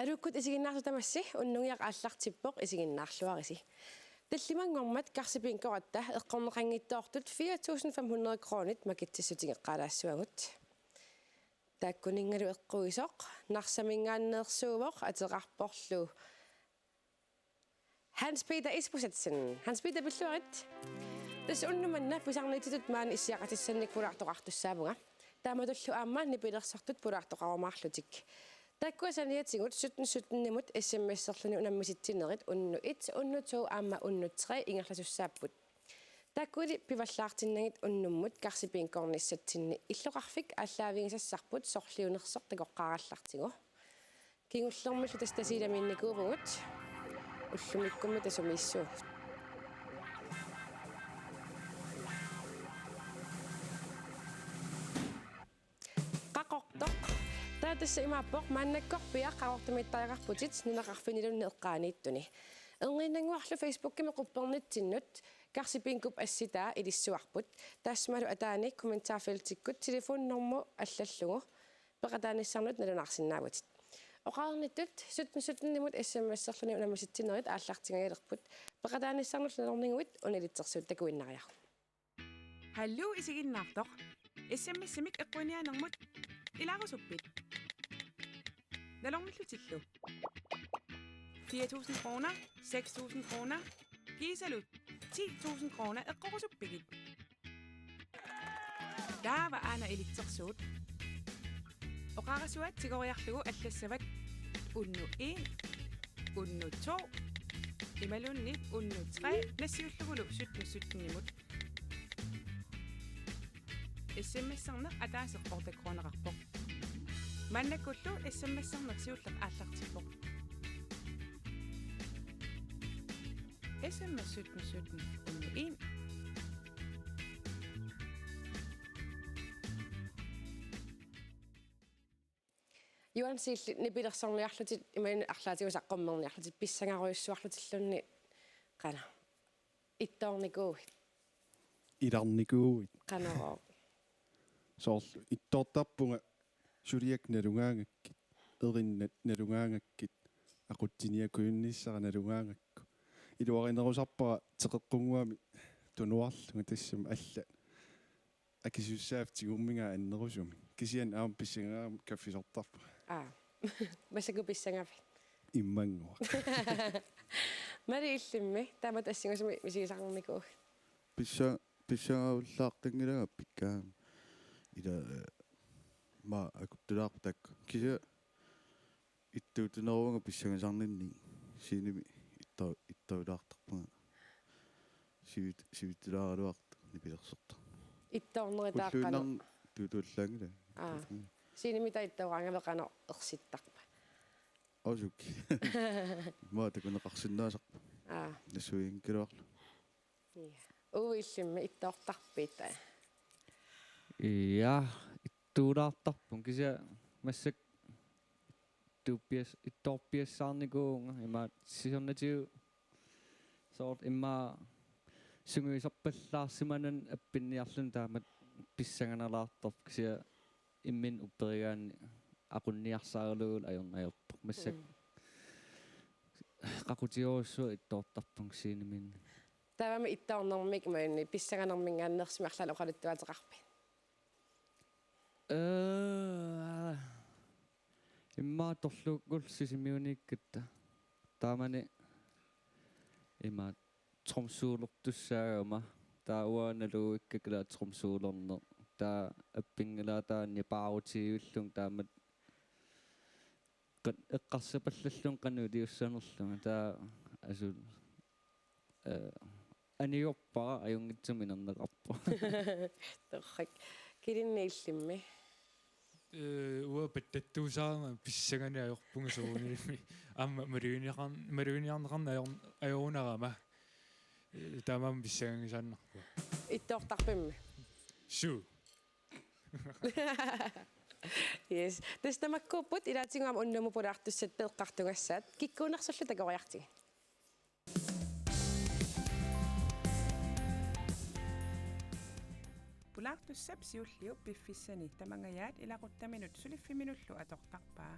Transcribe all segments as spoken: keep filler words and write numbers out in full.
Aluukkut isiginnaartut tamassi, unnugiaq aallartippoq, isiginnaarluarisi. Tallimanngormat Karsibingoratta eqqorneqanngitsoortut fire tusind fem hundrede kronit makitsissutigeqqaalaassavagut. Taakkuninngalu eqquisoq Narsaminngaanneersuuvoq, ateqarporlu Hans Peter Isbosethsen. Hans Peter, pilluarit. Tassa unnuk manna pisarnitsitut maani issiaqatissannik pulaartoqartussaavunga. Taamatullu aamma nipilersortut pulaartoqarumaarlutik. Taakkua saniatigut sytten sytten-imut S M S-erluni unammisitsinerit unnuk et, unnuk to aamma unnuk tre ingerlasussaapput. Taakkuli pivallaartinnagit unnummut Karsibingornissatsinni illoqarfik aallaavigisassarput sorliunersoq takoqqaarallartigu. Kingullermillu tassa Tasiilamiinnikuuvugut. Ullumikkummi tasumiissuugut. Qaqortoq. Taava tassa imaappoq: maannakkorpiaq Qaqortumiittariaqarputit nunaqarfinniluunniit eqqaaniittuni. Erniinnannguarlu Facebookimi quppernitsinnut Karsibingop assitaa ilissuarput. Taassumalu ataani kommentarfeltikkut telefonnormu allallugu peqataanissannut nalunaarsinnaavutit. Oqarnittut sytten sytten-imut S M S-erluni unammisitsinerit aallartingajalerput. Peqataanissannut nalorniguit una ilitsersuut takuinnariaruk. Hallo isiginnaartoq. S M S-imik eqquiniaanermut ilaarusuppit? Nalornillutillu. Fire tusind kroner, seks tusind kroner, kiisalu ti tusind kroner eqqorusuppigit. Taava aana ilitsersuut. Oqarasuaat tigoriarlugu allassavat unnuk en, unnuk to, imaluunniit unnuk tre, nassiullugulu sytten sytten-imut. S M S-erneq ataaseq otte kroneqarpoq. Maannakkullu S M S-erneq siulleq aallartippoq. S M S sytten sytten unnuk en. Juan, siilli nipilersorniarlutit imaluunniit arlaatigut saqqummerniarlutit pissangarujussuarlutilluunniit qanoq ittoornikuuit? Ilarnikuuit. Qanorooq? Soorlu ittoortarpunga suliakka nalugaangakkit, erinnat nalugaangakkit, aqutsiniakujunnissara nalugaangakku. Iluarinerusarpara teqeqqunnguamik tunuarlunga, tassami allat akisussaaffik tigummigaat annerusumik. Kisianni aamma pissangangaarami kaffisortarpunga. Aa. Massakkut pissangavit? Immannguaq. Malik, illimmi taamatut assingusumik misigisaqarnikuuit? Pissa-, pissangaarullaaqqinngilanga pikkaam. Ila, eh, ma akuttulaarput taakku. Kisianni ittuutineruvunga pissangasarninni scenemi itto-, ittoorulaartarpunga. Sivit-, sivitsulaaraluartoq nipilersortoq. Ittoornerit taakku qanoq? Ulluinnarni tuutuullaanngilanga. Aa. Scenemi taava ittooraangavit qanoq ersittarpa? Asuk. Immaqa takuneqarsinnaasarpoq. Aa. Nassuianngikkaluarlunga. Ja. Uagut, illimmi ittoortarpit? Ja, ittuulaartarpunga, kisianni massakkut ittuuppias-, ittoorpiassaarnikuuvunga, imaattoq sisornatigut soorlu immaqa sungiusarpallaarsimanani appinniarluni taamatut pissanganalaartarpoq, kisianni imminut upperigaanni aqunniarsaarulugulu ajornarpoq. Massakkut Mm. qaqutigorujussuaq ittoortarpunga scenemiinni. Taavami ittoornermik imaluunniit pissanganerminngaanneersumik arlaannik oqaluttuaateqarpit? Ee, immaqa torlukkut Sisimiuniikkatta. Taamani ima tromsølertussaagama. Taava uanga naluuikkakka ila tromsølerneq. Taava appinngilanga taanna nipaarutiivillunga taamatut qan-, eqqarsapallallunga qanoq iliussanerlunga, taava asuli, eh, anigorpara, ajunngitsumik inerneqarpoq. Torrak. Kilinnik, illimmi? Eh, uanga pattattuusaarama pissanganeq ajorpunga soorunalimi. Aamma maluginiaqar-, maluginiarneqarneq ajor-, ajorunarama. Eh, taamaammat pissangangisaannarpunga. Ittoortarpimmi? Suu. Yes. Tassa tamakkuupput ilaatigut aamma unnummut pulaartussat eqqartugassaat. Kikkuunersullu takoriartigit. Pulaartussap siulliup piffissani tamangajaat ilaquttaminut suliffimminullu atortarpaa.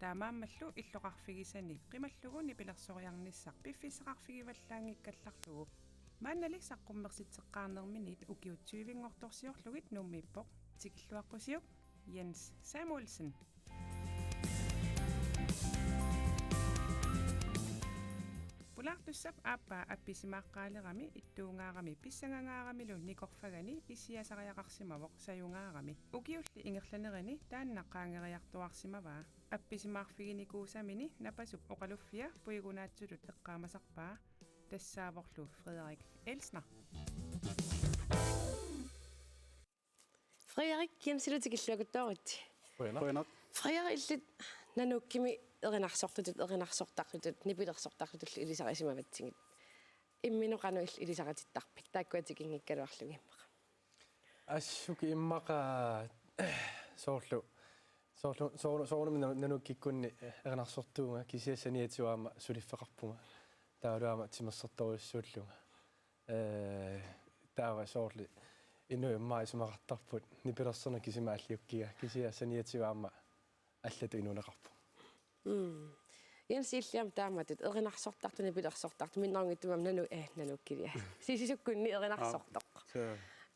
Taamaammallu illoqarfigisani qimallugu nipilersoriarnissaq piffissaqarfigivallaanngikkallarlugu. Maannali saqqummersitseqqaarnerminiit ukiut tyvenngortorsiorlugit Nuummiippoq. Tikilluaqqusiuk, Jens Samuelsen. Pulaartussap aappaa appisimaaqqaalerami ittuungaarami pissangangaaramilu nikorfagani issiasariaqarsimavoq sajungaarami. Ukiulli ingerlanerini taanna qaangeriartuarsimavaa. Appisimaarfiginikuusamini napasup oqaluffia puigunaatsulut eqqaamasarpaa, tassaavorlu Frederik Elsner. Frederik, Jensilu tikilluakuttooritsi. Qujanaq. Qujanaq. Frederik, illit Nanukkimi erinarsortutut, erinarsortartutut, nipilersortartutullu ilisarisimavatsigit. Imminut qanoq illit ilisaritittarpit, taakkua tikinngikkaluarlugit immaqa? Assut immaqa soorlu, soorlu, soorlu, soorunami Nanu-, Nanukkikkunni erinarsortuuvunga, kisianni saniatigut aamma suliffeqarpunga. Taavalu aamma timersortorujussuullunga. Ee, taava soorlu inuit immaqa isumaqartarput nipilersorneq kisimi aalliukkiga, kisianni saniatigut aamma allatut inuuneqarpoq. Mm. Jens, illit aamma taamatut erinarsortartut, nipilersortartut, minnerunngitsumik aamma Nanu-, ee, Nanukkiliat. Sisisukkunni erinarsortoq. Aap, suu.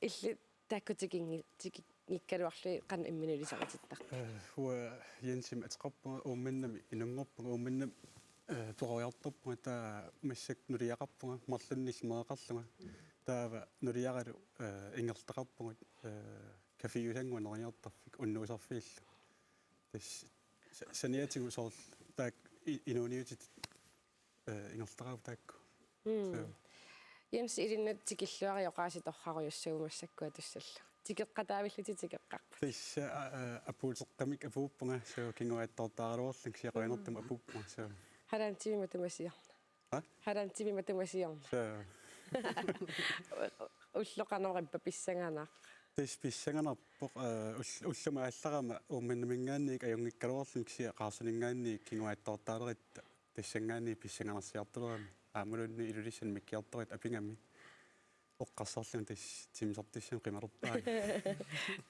Illit taakku tikinngi-, tikinngikkaluarlugit qanoq imminut ilisaritittaq? Ee, uanga Jensimik ateqarpunga, Uummannami inunngorpunga, Uummannami, ee, peroriartorpunga, taava massakkut nuliaqarpunga, marlunnik meeraqarlunga. Taava nuliaralu, ee, ingerlataqarpugut, ee, kaffiusannguaq neriniartarfik unnuisarfiillu. Tassa sa-, saniatigut soorlu taakku i-, inuuniutit, ee, ingerlataqaagut taakku. Mm. Suu. Jens, ilinnut tikilluarit oqaasii torrarujussuuvoq massakkut atussallugu. Tikeqqataavillutit tikeqqarput. Tassa, a-, a-, apuuteqqamik apuuppunga, suu, kinguaattoortaaraluarlunga kisianni qujanartumik apuuppunga, suu. Halvanden time matuma siorna. Hva? Halvanden time matuma siorna. Suu. Ulloq qanorippa, pissanganaq? Tassa pissanganarpoq, ee, ull-, ullumi aallarama Uummannaminngaanniit ajunngikkaluarlunga kisianni Qaarsuninngaanniit kinguaattoortaaleritta tassanngaanniit pissanganarsiartulerami. Aammaluunniit Ilulissani mikkiartoritta apigami. Eqqarsarlunga tassa timmisartussamik qimalerpaanga.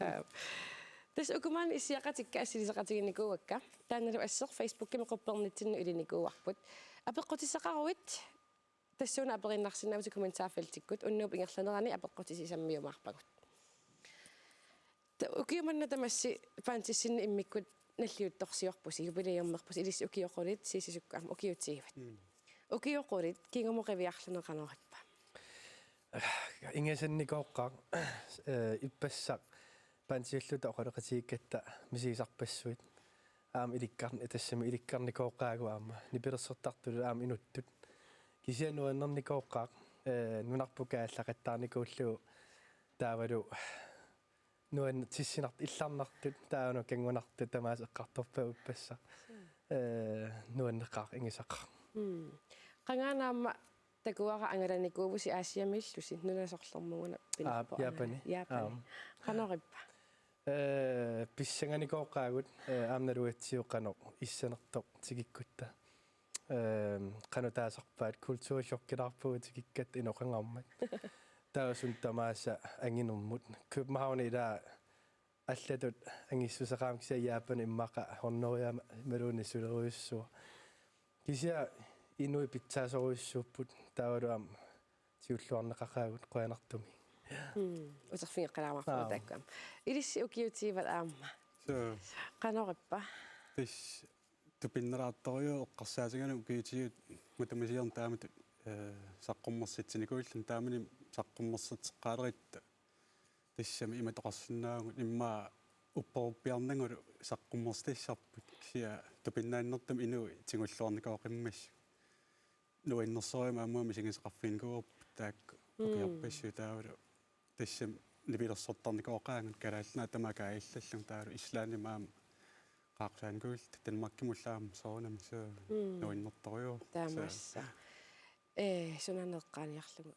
Aap. Tassa uku maani issiaqatikka assilisaqatiginikuuakka. Taannalu assut Facebookimi quppernitsinnut ilinikuuarput. Apeqqutissaqaruit tassuuna aperiinnarsinnaavutit kommentarfeltikkut, unnuup ingerlanerani apeqqutit sisammiumaarpagut. Ta-, ukioq manna tamassi Bandsinni immikkut nalliuttorsiorpusi, jubilæummerpusi, ilissi ukiut qulit, Sisisukkut aamma ukiut tyvet. Mm. Ukiut qulit, kingumut qiviarluni qanorippa? Ingasannikooqqaaq, ee, ippassaq bandsiulluta oqaloqatigiikkatta misigisarpassuit. Aamma ilikkar-, tassami ilikkarnikooqqaagut aamma nipilersortartutut aamma inuttut. Kisianni nuannernikooqqaaq, ee, nunarput kaajallaqattaarnikuullugu taavalu nuann-, tissinartut, illarnartut, taavalu kanngunartut tamaasa eqqartorpagut ippassaq. Mm. Ee, nuanneqaaq, ingasaqaaq. Mm. Qangaana aamma takuara angalanikuuvusi Asiamiillusi, nuna sorlermut una pinerpoq? Aap, angala-, Japani. Japani. Aap. Qanorippa? Ee, pissanganikooqqaagut, ee, aamma nalugatsigu qanoq issanertoq tikikkutta. Ee, qanoq taasarpaat, kulturchokkilaarpugut tikikkatta inoqangaarmat. Taava suna tamaasa anginermut. København ilaa allatut angissuseqaaq, kisianni Japan immaqa hundrede imaluunniit sulerujussuaq. Kisianni inuit pitsaasorujussuupput, taavalu aamma siulliunneqaqaagut qujanartumik. Mm, uterfigeqqilaarumaarpugut. Aap. Taakku aamma. Ilissi ukiut tyvet aamma. Suu. Qanorippa? Tassa tupinnalaartorujuuvoq eqqarsaatigalugu ukiut tyvet matuma siorna taamatut, ee, saqqummersitsinikuullunga, taamani saqqummersitseqqaaleritta tassami imatut oqarsinnaavugut, immaqa upperuppiarnagulu saqqummersitassarput, kisianni tupinnaannartumik inuit tigulluarnikooqimmassuk. Nuannersorujussuarmik aamma misigisaqarfiginikuuarput taakku. Mm. Ukiorpassuit taavalu. Tassami nipilersortarnikooqaagut, Kalaallit Nunaat tamaat kaajallallugu, taavalu Islandimi aamma qaaqqusaanikuulluta, Danmarkimullu aamma soorunami, suu. Mm. Nuannertorujuuvoq. Taamaassaq. Ee, sunaana eqqaaniarlugu.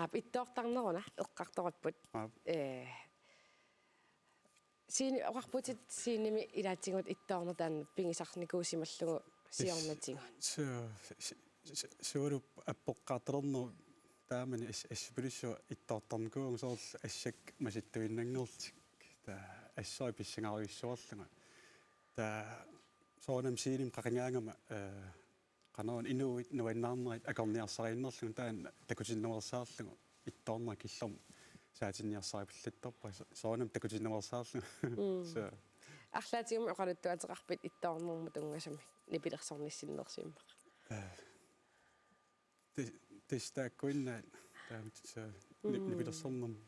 Aap, ittoortarneruna eqqartoripput. Aap. Ee, Siini, oqarputit Siinimi ilaatigut ittoorneq taanna pigisarnikuusimallugu siornatigut. Su-, su-, su-, sualup appoqqaartalernerup taamani as-, assipilissua ittoortarnikuuvugut, soorlu assakka masittuinnanngorlutik. Taava assut pissangarujussuarlunga. Taava soorunami scenemik qaqingaangama, eh, qanoruna inuit nuannaarnerit akorniarsariinnerlugit taanna takutinnaveersaarlugu ittoorneq killormut saatinniarsaripallattarpara so-, soorunami takutinnaveersaarlugu. Mm. So. Arlaatigut oqaluttuateqarpit ittoornermut tunngasumik nipilersornissinnersi immaqa? Eh, tis-, tassa taakkuinnaat taamatut so ni-, mm, nipilersornermut,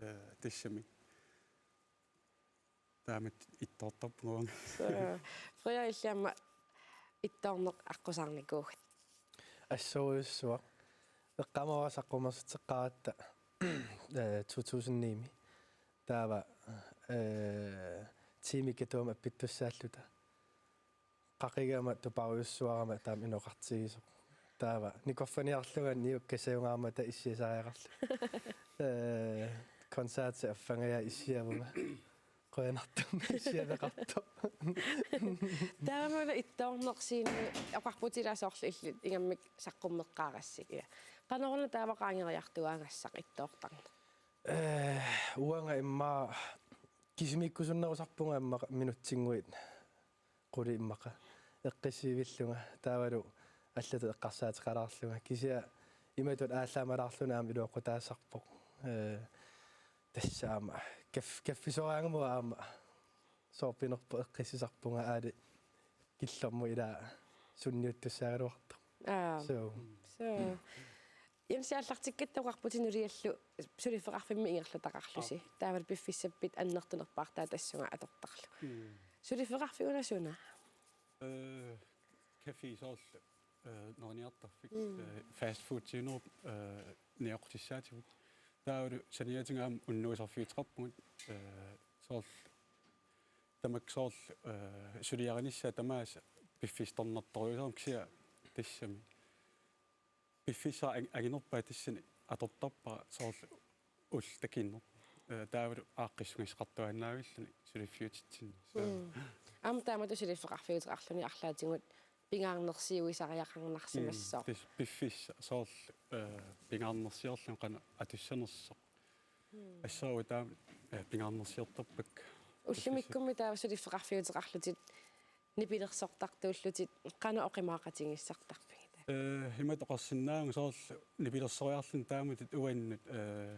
eh, tassami. Taamatut ittoortarpunga. So, Frederik, illit aamma ittoorneq aqqusaarnikuuit? Assorujussuaq. Eqqaamavara saqqummersitseqqaaratta, eh, to tusind ni-mi. Taava, eh, Team Ikatuvamut appittussaalluta. Qaqigama tuparujussuarama taama inoqartigisoq. Taava nikorfaniarlunga niukkasajugaarmata issiasariaqarlunga. Eh, koncerti affangajaat issiavunga. Qujanartumik issiaveqartoq. Taamalu ittoorneq scene oqarputit ilaa soorlu illit ingammik saqqummeqqaarassik, ilaa. Qanoruna taava qaangeriartuaagassaq ittoortarneq? Eh, uanga immaqa kisimiikkusunnerusarpunga immaqa minutsinnguit qulit immaqa eqqissivillunga taavalu allatut eqqarsaateqalaarlunga kisianni imatut aallaamalaarluni aamma iluaqutaasarpoq. Eh, tassa aamma kaf-, kaffisoraangama aamma soorpinerpoq eqqissisarpunga aali killormut ilaa sunniuttussaagaluartoq. Aa. So. So. Jens, aallartikkatta oqarputit nuliallu suliffeqarfimmik ingerlataqarlusi. Aa. Taavalu piffissappit annertunerpaartaa tassunga atortarlugu. Mm. Suliffeqarfik una suna? Eh, café soorlu, eh, neriniartarfik, mm, eh, fast food tiinuup, eh, nioqqutissaatigut. Taavalu saniatigut aamma unnuisarfiuteqarpugut, eh, soorlu tamakku soorlu, eh, suliarinissaat tamaasa piffissarnartorujussuarmik kisianni tassami. Piffissaq ang-, anginerpaaq tassani atortarpara soorlu ullut takineq. Eh, taavalu aaqqissugassaqartuaannaavilluni suliffiutitsinni. So. Mm. Aamma taamatut suliffeqarfiuteqarluni arlaatigut pingaarnersiuisariaqarnarsimassooq. Mm, tassa piffissaq soorlu, eh, pingaarnersiorluni qanoq atussanersoq. Mm. Assut taama, eh, pingaarnersiortarpakka. Ullumikkummi taava suliffeqarfiuteqarlutit nipilersortartuullutit qanoq oqimaaqatigissartarpigit? Eh, imatut oqarsinnaavunga soorlu nipilersoriarluni taamatut uannut, eh,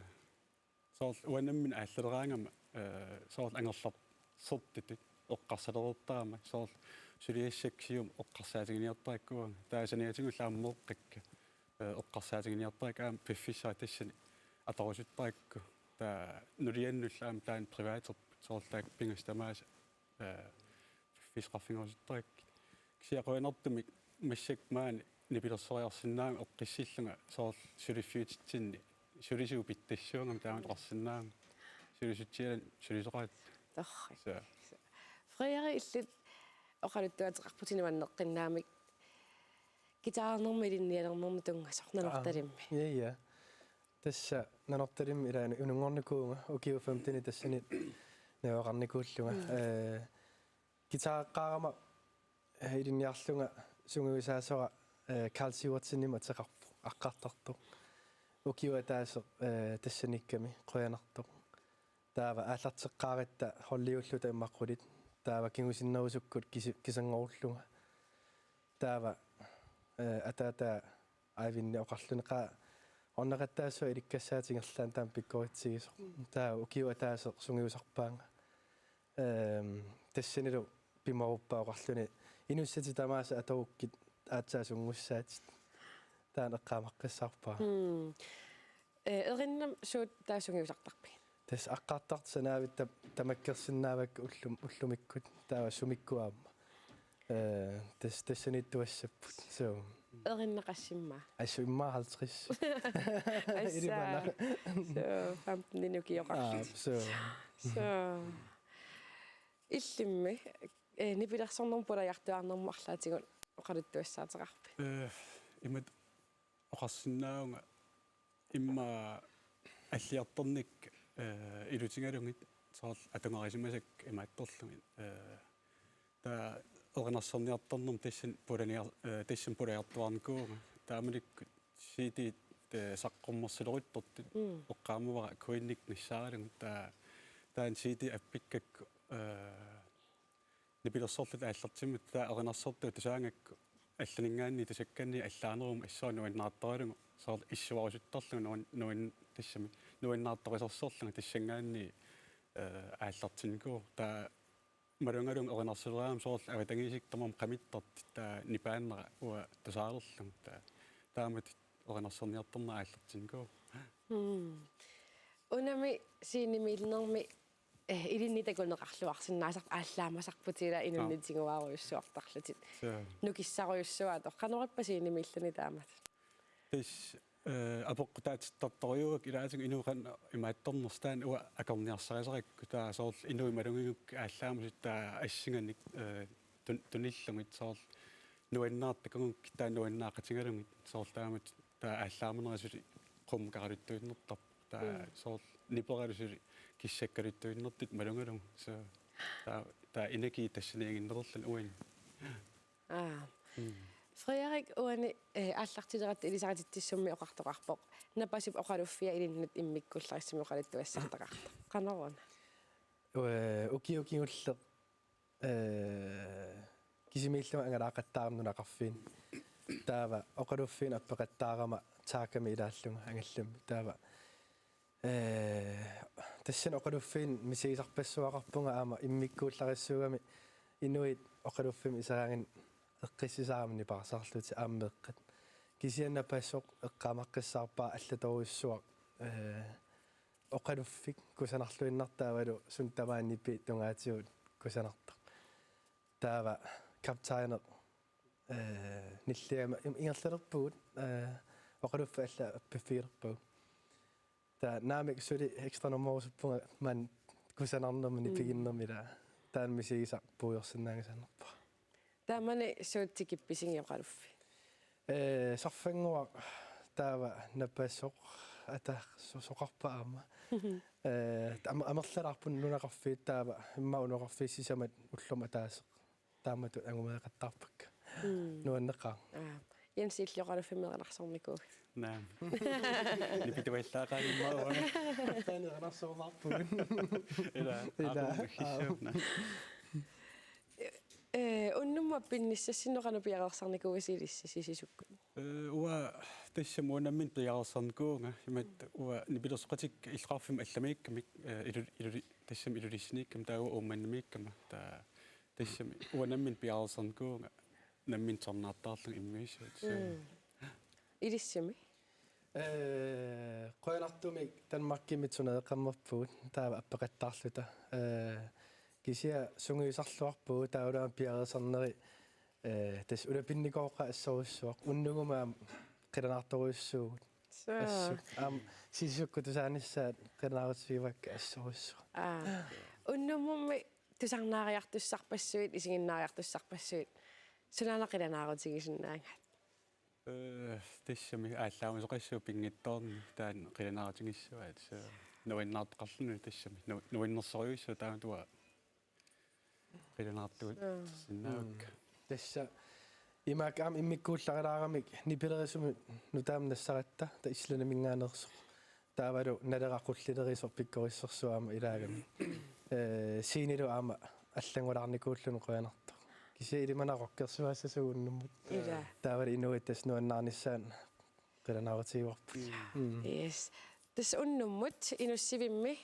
soorlu uanga nammineq aallaleraangama, eh, soorlu angerlarsortutut eqqarsalereertarama soorlu suliassat siumut eqqarsaatiginiartarakku uanga. Taava saniatigullu aamma meeqqakka, eh, eqqarsaatiginiartarakku aamma piffissaq tassani atorusuttarakku. Taava nuliannullu aamma taanna privaterput soorlu taakku pingasut tamaasa, eh, piffissaqarfigerusuttarakkit. Kisianni qujanartumik massakkut maani nipilersoriarsinnaavunga eqqissillunga soorlu suliffiutitsinni sulisuut pittassuungamik taamatut oqarsinnaavunga. Sulisutsialak sulisoqaat. Torrak. So. Frederik, illit oqaluttuateqarputit nuanneqqinnaamik guitarernermut ilinnialernermut tunngasoq Nanortalimmi. Aa, ja, ja. Tassa Nanortalimmi ilaanni ununngornikuuvunga ukiut femten tassani najugaqarnikuullunga. Mm. Eh, guitareqqaarama, eh, ilinniarlunga sungiusaasora, eh, Karl Sivertsenimut ateqarpoq, aqqartartoq. Ukioq ataaseq, eh, tassaniikkami qujanartoq. Taava aallarteqqaaratta holdiulluta immaqa qulit. Taava kingusinnerusukkut kisi-, kisanngorullunga. Taava, eh, ataataa Aivini oqarluni qaa orneqattaassuaq ilikkassaata ingerlaannaq taama pikkoritsigisoq. Mm. Taava ukioq ataaseq sungiusarpaanga. Ehm, tassanilu pimooruppaa oqarluni: Inussatit tamaasa atorukkit aatsaat sunngussaatit. Taanna eqqaamaqqissaarpara. Mm. Eh, erinnam suut taava sungiusartarpigit? Tassa aqqartartut sanaavitta tamakkersinnaavakka ullum-, ullumikkut taava sumikkut aamma. Eh, tas-, tassaniittuassapput. So. Erinneqassimmaa? Assut immaqa halvtreds. Assa. Ilimana. So, femten ukioqarlutit. Aa, so. So. Illimmi, eh, nipilersornermut pulajartuaarnermut arlaatigut oqaluttuassaateqarpit? Eh, imatut oqarsinnaavunga immaqa alliartornikkut, eh, ilutigalugit soorlu atugarisimasakka imaattorlugit. Eh, taava erinarsorniartarnermut tassani pulaniar-, eh, tassani pulajartuaarnikuuvunga. Taamanikkut C D-t, eh, saqqummersileruttortut. Mm. Eqqaamavara Queenit nassaariarlugit taava taanna C D appikkakku, eh, nipilersorluta aallartimmata taava erinarsortut tusaagakku allaninngaanniit tusakkanniit allaanerummik assut nuannaartoralugu soorlu issuarusuttarlugu nuan-, nuan-, tassami nuannaartorisorsorlugu tassanngaanniit, eh, aallartinnikuuvoq. Taava malugalugu erinarsuleraangama soorlu avatangiisikka tamarmik qamittartut taava nipaannera uanga tusaalerlugu taava taamatut erinarsorniartarnera aallartinnikuuvoq. Mm. Unami scenemiillinermi, eh, ilinnut takuneqarluarsinnaasarput aallaamasarputit ilaa inunnut Joo. tiguarujussuartarlutit. Suu. Nukissarujussuaq atoqqanorippa scenemiilluni taamatut. Tassa, eh, apeqqutaatittartorujuuakka ilaatigut inuup qanoq imaattornersoq taanna uanga akorniarsarisarakku taava soorlu inuit malugigukkit aallaamasut taava assinganik, eh, tun-, tunillugit soorlu nuannaartut takugukkit taava nuannaaqatigalugit soorlu taamatut taava aallaamanerit suli qummukaraluttuinnartarput. Taava Mm. soorlu niperalu suli kissakkaluttuinnartut malugalugu. Suu taava, taava energi tassaniiginnerullugu uani. Aa. Mm. Frederik uani, eh, aallartileratta ilisarititsisusummi oqartoqarpoq. Napasup oqaluffia ilinnut immikkuullarissumik oqaluttuassartaqartoq. Qanoruna? Ue-, ukiut kingulleq, eh, kisimiillunga angalaaqattaarama nunaqarfiit. Taava oqaluffiinut appeqattaarama taakami ilaallunga angallammi. Taava, eh, tassani oqaluffiini misigisarpassuaqarpunga aamma immikkuullarissuugami inuit oqaluffimmi iseraanganik eqqissisaramik nipaarsaarlutik aamma meeqqat. Kisianni napasoq eqqaamaqqissaarpara allatorujussuaq, eh, oqaluffik kusanarluinnartoq taavalu suut tamaasa nipi tungaatigut kusanartoq. Taava kaptajneq, eh, nilliama im-, ingerlalerpugut, eh, oqaluffik alla appiffigilerpagut. Taava naamik suli ekstra nummerusuppunga maani kusanarnermi Mm. nipiginnermi ilaa. Taanna misigisaq puigorsinnaanngisaannarpara. Taamani suut tikippisigit oqaluffiit? Eh, sarfannguaq taava napasoq ata so-, soqarpa aamma. Eh, am-, amerlalaarput nunaqarfiit taava immaqa unoqarfiit sisamat ullormut ataaseq. Taamatut angumeeqattaarpakka. Mm. Nuanneqaaq. Aa. Jens illit oqaluffimmi erinarsornikuuit? Naa. Nipituallaaqaanimmagu. Taanna erinarsorumaarpugut. Ilaa, Ilaa. Aappum, aa. Naa. Eh, unnummut appinnissassinni qanoq piareersarnikuuisi ilissi sisisukkut? Eh, uanga tassami uanga nammineq piareersarnikuuvunga, imaattoq uanga nipilersoqatikka illoqarfimmi allamiikkamik, eh, ilu-, iluli-, tassami Ilulissaniikkama taava Uummannamiikkama, taava tassami uanga nammineq piareersarnikuuvunga, nammineq tusarnaartarlunga immiussuuvoq. Mm. Ilissimi? Eh, qujanartumik Danmarkimi turnereqarnerpugut taava appeqattaarluta. Eh, kisianni sungiusarluarpugut taavalu aamma piareersarneri, eh, tassa ulapinnikooqaaq assorujussuaq. Unnugu aamma qilanaartorujussuugut. Suu. Assut. Aamma sisisukkut tusaanissaat qilanaarutigivakkit assorujussuaq. Aa. Unnummummi tusarnaariartussarpassuit, isiginnaariartussarpassuit. Sunaana qilanaarutigisinnaagaat? Eh, tassami aallaamasoqassuup pinngitsoornani taanna qilanaarutigissuaat, suu nuannaartoqarluni tassami. Nu-, nuannersorujussuaq taamatut uanga qilanaartugut Suu. sinnaavakka. Mm. Tassa imaak aamma immikkuullaralaaramik nipilerisunik nutaamik nassaratta taava Islandiminngaanneersoq. Taavalu Naleraq qullilerisoq pikkorissorsuaq aamma ilaagami. Eh, scenelu aamma allanngulaarnikuulluni qujanartoq. Kisianni ilimanarpoq rockersuassasugut unnummut. Ilaa. Taavalu inuit tassa nuannaarnissaat qilanaarutigivarput. Mm. Mm. Yes. Tassa unnummut Inussivimmi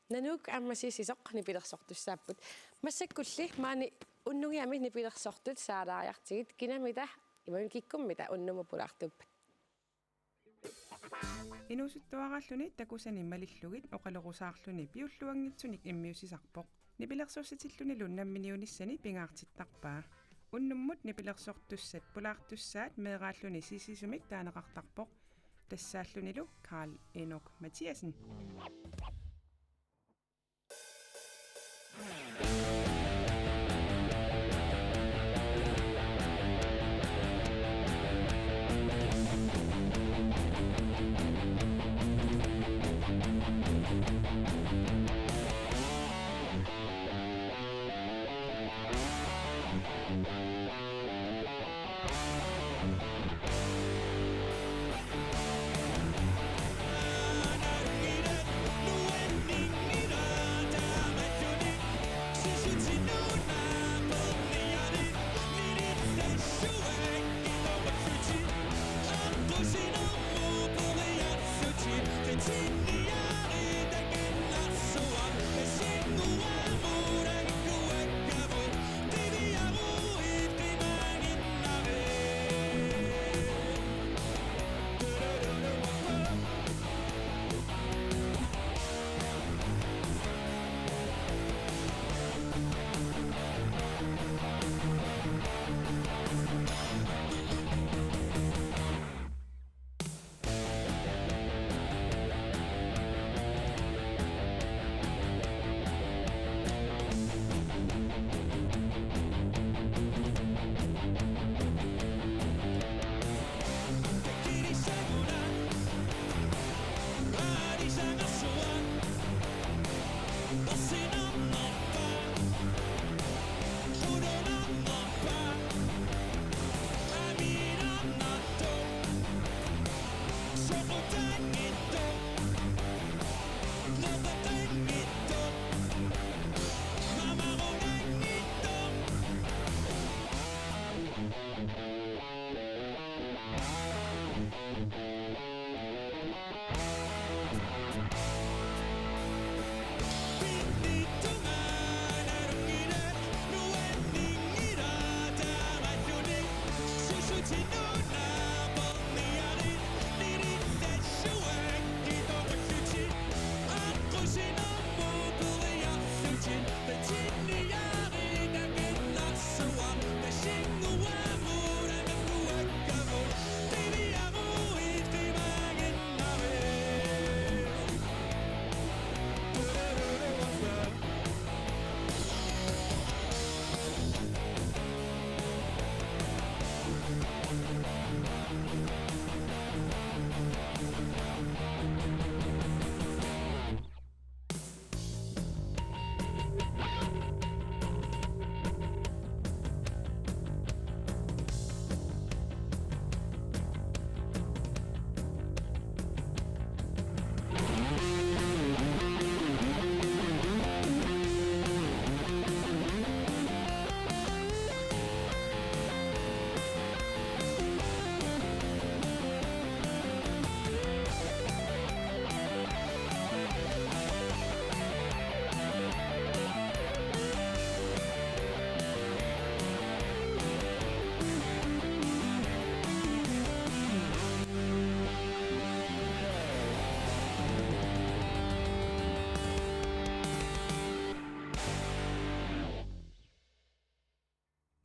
Nanook aamma Sissisoq nipilersortussaapput. Massakkulli maani unnugiami nipilersortut saalaariartigit kinamita imaluunniit kikkummita unnummut pulaartuuppat. Inuusuttuaraalluni takusani malillugit oqalorusaarluni piulluanngitsunik immiussisarpoq. Nipilersortitillunilu namminiunissani pingaartittarpaa. Unnummut nipilersortussat pulaartussaat meeraalluni Sissisumik taaneqartarpoq. Tassaallunilu Karl Enok Mathiassen.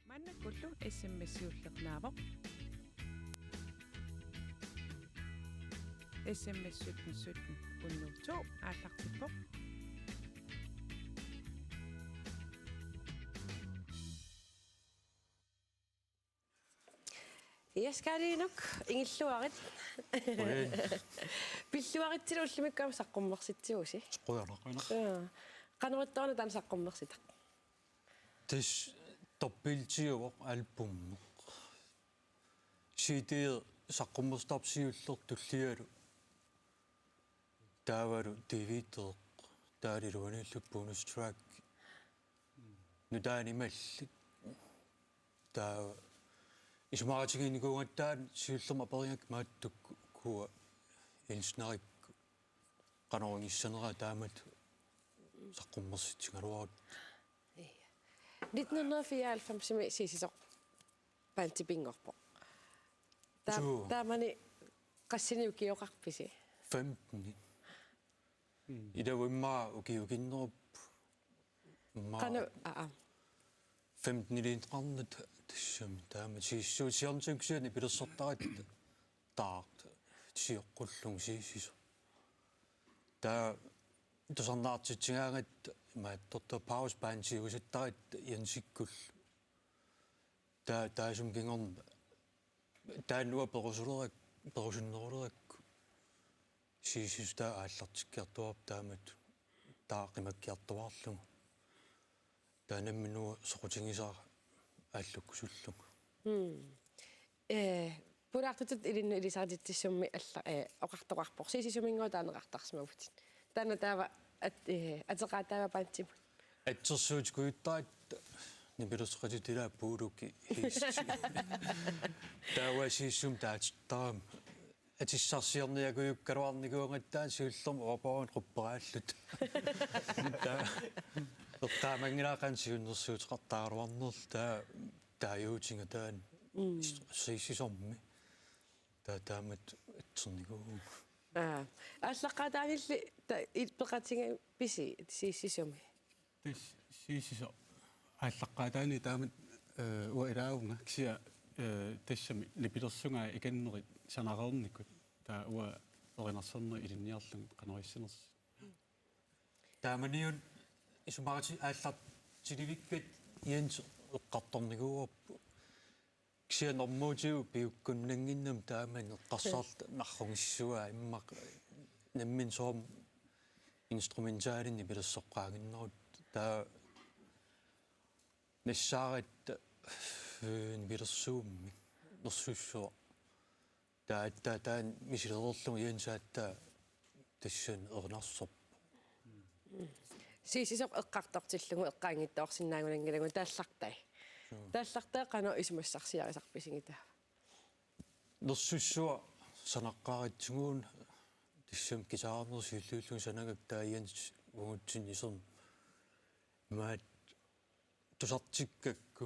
Maannakkullu S M S siulleq naavoq. S M S sytten sytten hundrede to aallartippoq. Yes, Karinuk, ingilluarit. Ui. Pilluaritsi ullumikkut aamma saqqummersitsivusi. Qujanaq. Qujanaq. Ja. Qanoq ittoq taanna saqqummersitaq? Tassa dobbeltiuvoq albummeq. C D saqqummersitarput siulleq tullialu. Taavalu D V D, taava iluaniillu bonus track. Nutaanik imallit. Taava isumaqatigiinnikuugatta siullermik aperigakku Maattukkut Kua Ilsnerikku qanoq inissinera taamatut saqqummersitsigaluarutta. Ja. Nitten hundrede og fireoghalvfems-imi Siisisoq bandi pinngorpoq. Ta-, Suu. Taamani qassinik ukioqarpisi? Femten. Mm. Ilaa immaqa ukiukinnerup. Immaqa Qanoq, aa, aa. Femten-iliinnarnata tassami taama Siisisuut siornatigut kisianni nipilersortaratta taartoq sioqqullugu Siisisoq. Taava tusarnaartitsigaangatta imaattortoq pauseband siusattaratta Jensikkullu. Taava taassuma kingorna taanna uanga perusulerak-, perusunnerulerakku Siisisoq taava aallartikkiartuaarpoq taamatut taava qimakkiartuaarlugu. Taava nammineq uanga soqutigisara aallukkusullugu. Mm. Eh, pulaartutut ilinnut ilisarititsissummi alla, eh, oqartoqarpoq. Siisisuminngaanniit taaneqartarsimavutit. Taanna taava at-, eh, ateqaataava bandimut? Assersuutikujuttaratta nipilersoqatitit ilaa puuluki hiisti. Taava Siisisumik taatittaramik. Atissarsiorniakujukkaluarnikuugatta siullermik overbouren qupperaalluta. Taava eqqaamanngilara qanoq siunnersuuteqartaraluarnerluta taava taaguutiga taanna. Mm. Siisisormi. Taava taamatut atsernikuuvugut. Aa. Aallaqqaataanilli ta-, il-, peqatigipisi Siisisumi? Tassa Siisisoq aallaqqaataani taamatut, eh, uanga ilaavunga kisianni, eh, tassami nipilersugaat ikannerit sanareernikut taava uanga erinarsorneq ilinniarlugu qanoq issinersoq. Taamaniuna isumaqati-, aallartilivikkatta Jens eqqartornikuuarput. Kisianni normuutigut piukkunnannginnami taamani eqqarsarluta narrugissuaa immaqa nammineq soormi instrumentalinik nipilersoqqaannginnerutta taava nassaaratta, øh, nipilersuummik nersussuaq. Taava aatsaat taanna misilereerlugu Jens aatsaat tassani erinarsorpoq. Siisisoq eqqartortillugu eqqaanngitsoorsinnaagunanngilagut taallartai. Suu. Taallartai qanoq isumassarsiarisarpisigit taava? Nersussuaq sanaqqaaritsiguuna tassami guitarerneq siulliulluni sanagakku taava Jens uagutsinnut iserneq. Imaattoq tusartikkakku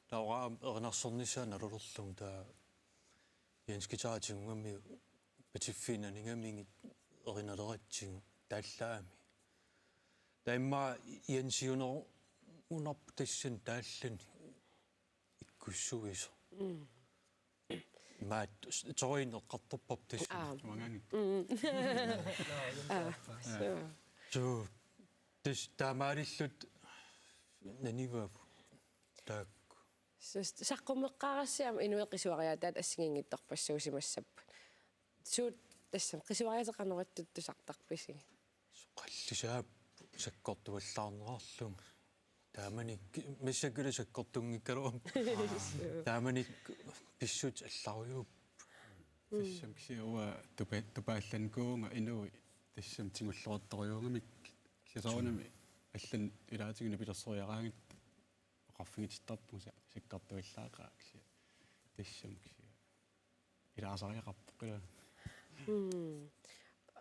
taava erinarsornissaa nalulerlugu taava Jens guitar tigugamiuk patiffiinnanigamigit erinaleratsigu taallaami. Taava immaqa Jensiunerunarpoq tassani taallani ikkussuisoq. Mm. Imaattoq toriinnaq eqqartorparput tassani. Aa. Uangaanngitsoq. Mm. Aa. Suu. Suu. Tassa taamaalilluta nanivaavut taakku. Suu, saqqummeqqaarassiaq aamma inuit qisuariaataat assigiinngitsorpassuusimassapput. Suut tassami qisuariaatit qanoq ittoq tusartarpisigit? Qallisaap sakkortuallaarnerarlunga. Taamanikkut, massakkut sakkortunngikkaluarput. Taamanikkut pissutsit allarujuupput. Tassami kisianni uanga tupa-, tupaallannikuuvunga inuit tassami tigulluartorujuugamik kisianni soorunami allanut ilaatigut nipilersoriaraangatta oqarfigitittarpunga sa-, sakkortuallaaqaaq kisianni. Tassami kisianni ilaasariaqarpoq ilaa. Mm.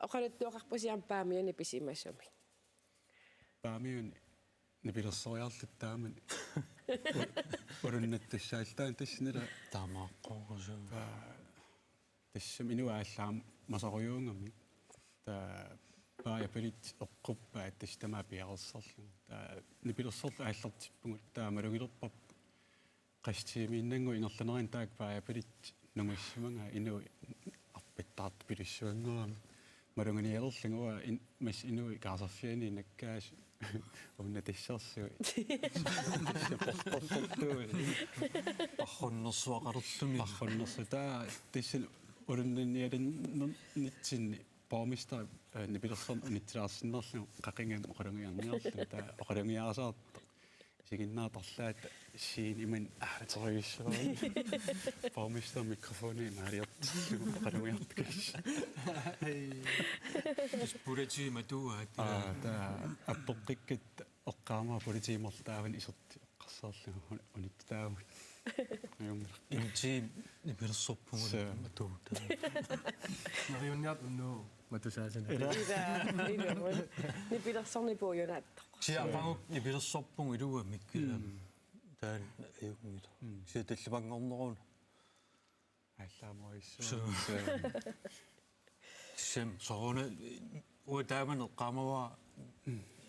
Oqaluttuaqarpusi aamma Paamiuni pisimasumik. Paamiuni nipilersoriarluta taamani. U-, ulunnattussaalluta tassani ilaa. Taamaaqqoorusu. Paa-, tassami inuit aallaamasariuugamik. Taava Paajap Billet eqquppaat tassa tamaat piareersarlugu. Taava nipilersorluta aallartippugut taava malugilerparput. Qassit tiimiinnannguaq ingerlaneranni taakku Paajap Billet nungussimagai inuit arpattaartut pilussuanngoramik. Maluginialerlunga uanga in-, massa inuit kaasarfianit nakkaasut uunna tassarsuit. Tassa porporportuui. Parrunnersuaqalerluni. Parrunnersu taava tassani ulunnannialinnitsinni borgmesteri, eh, nipilersorneq unitsilaarsinnarlugu qaqigami oqalugiarniarlugu taava oqalugiaasaartoq. Isiginnaartarlaata scene imannak aaterujussuarmi. Borgmesteri mikrofoni imaaliortillugu oqalugiartukass. Tassa politiit matuaat. Aa, taava appoqqikkatta eqqaamavara politiit marluk taavani isertut eqqarsarlugu un-, unittut taavani. Ajunngilaq. En time nipilersorpugut. Suu. Matuuta. Neriunniartut unnuupput. Matusaasana. Ilaa. Ilaa, ilaa. Nipilersorneq puiunaattoq. Kisianni aqagu nipilersorpugut iluamik. Mm. Taanna ajunngilaq. Mm. Kisianni tallimanngorneruna. Aallaamorujussuaq. Suu. Suu. Tassami sooruna uanga taamani eqqaamavara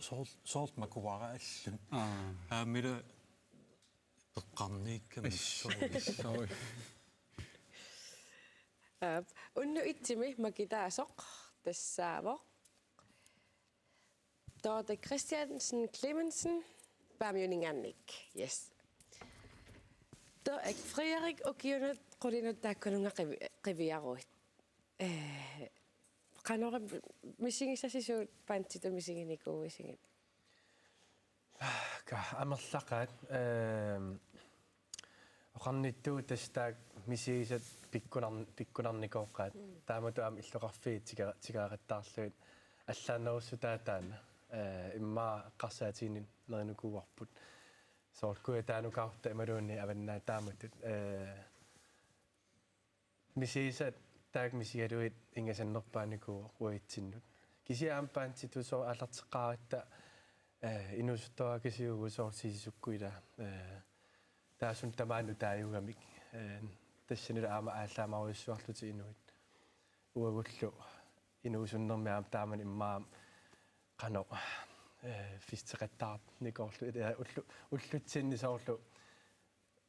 soor-, soorlu makuaraalluni. Aa. Aamma ilaa peqqarniikkama. Assut. Assut. Aap, unnuk et-imi makitaasoq tassaavoq Dorthe Christiansen Clemmensen, Paamiuninngaanniit. Yes. Dorthe, eh, Frederik ukiunut qulinut taakkununnga qivi-, qiviaruit. Eh, qanormi misigisasi suut banditut misiginikuuisigit? Ka amerlaqaat, ehm, oqarnittut tassa taakku misigisat pikkunar-, pikkunarnikooqaat. Mm. Taamatut aamma illoqarfiit tika-, tikeqattaarlugit allaannerussutaat taanna. Eh, immaqa eqqarsaatigineq nerinikuuarput. Soorlu kujataanukarutta imaluunniit avannaata taamatut. Eh, misigisat taakku misigalugit ingasannerpaanikuuvoq uatsinnut. Kisianni aamma banditut soorlu aallarteqqaaratta, eh, inuusuttuarakasiugut soorlu Siisukkut ilaa, eh, taassuma tamaani nutaajugamik, eh, tassanilu aamma aallaammarujussuarlutik inuit. Uagullu inuusunnermi aamma taamani immaqa qanoq, eh, festeqattaarnikuullutik, eh, ullu-, ullutsinni soorlu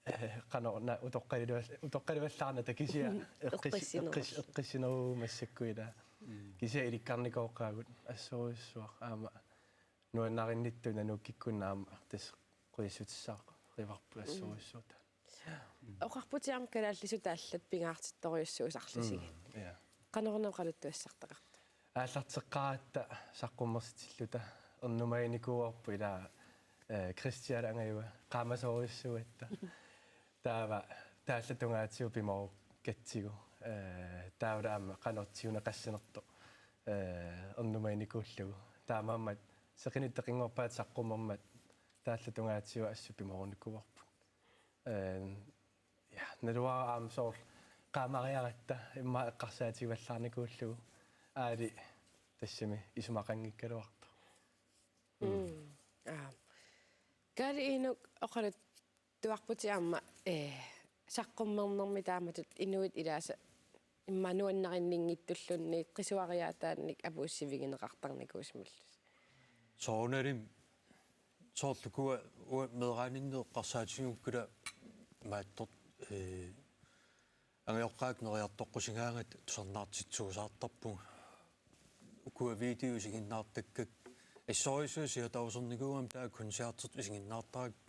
eh, qanoq una utoqqalivallaarnata kisianni eqqis-, eqqissinnerusoq. Eqqis-, eqqissineruvoq massakkut ilaa. Mm. Kisianni ilikkarnikooqaagut assorujussuaq aamma nuannarinnittuut nanoq kikkunnut aamma tassa qujassutissaarivarput assorujussuaq taanna. Mm. Oqarputit aamma kalaallisut allat pingaartittorujussuusarlusigit. Mm, ja. Qanoruna oqaluttuassartaqartoq? Aallarteqqaaratta saqqummersitilluta ernumaginikuuarput ilaa, eh, Kristianip angajua qaamasorujussuugatta. Taava taallat tungaatigut pimoorukkatsigu, eh, taavalu aamma qanoq tiguneqassanersoq, eh, ernumaginikuullugu. Taamaammat seqineq peqinngorpaat saqqummermat taallat tungaatigut assut pimoorunnikuuarput. Eh, ja, naluara aamma soorlu qaamariaratta immaqa eqqarsaatigivallaarnikuullugu, aali tassami isumaqanngikkaluartoq. Mm. Aa. Kaali Inuk, oqaluttuarputit aamma, eh, saqqummernermi taamatut inuit ilaasa immaqa nuannarinninngitsulluunniit qisuariaataannik apuussivigineqartarnikuusimallusi. Soorunalimi soorlu ukua, uanga meeraaninni eqqarsaatigigukku ila imaattoq, eh, angajoqqaakka neriartoqqusigaangata tusarnaartitsuusaartarpunga. Ukua videot isiginnaartakkakka, assorsuaq siatausornikuugama taava koncertit isiginnaartarakku,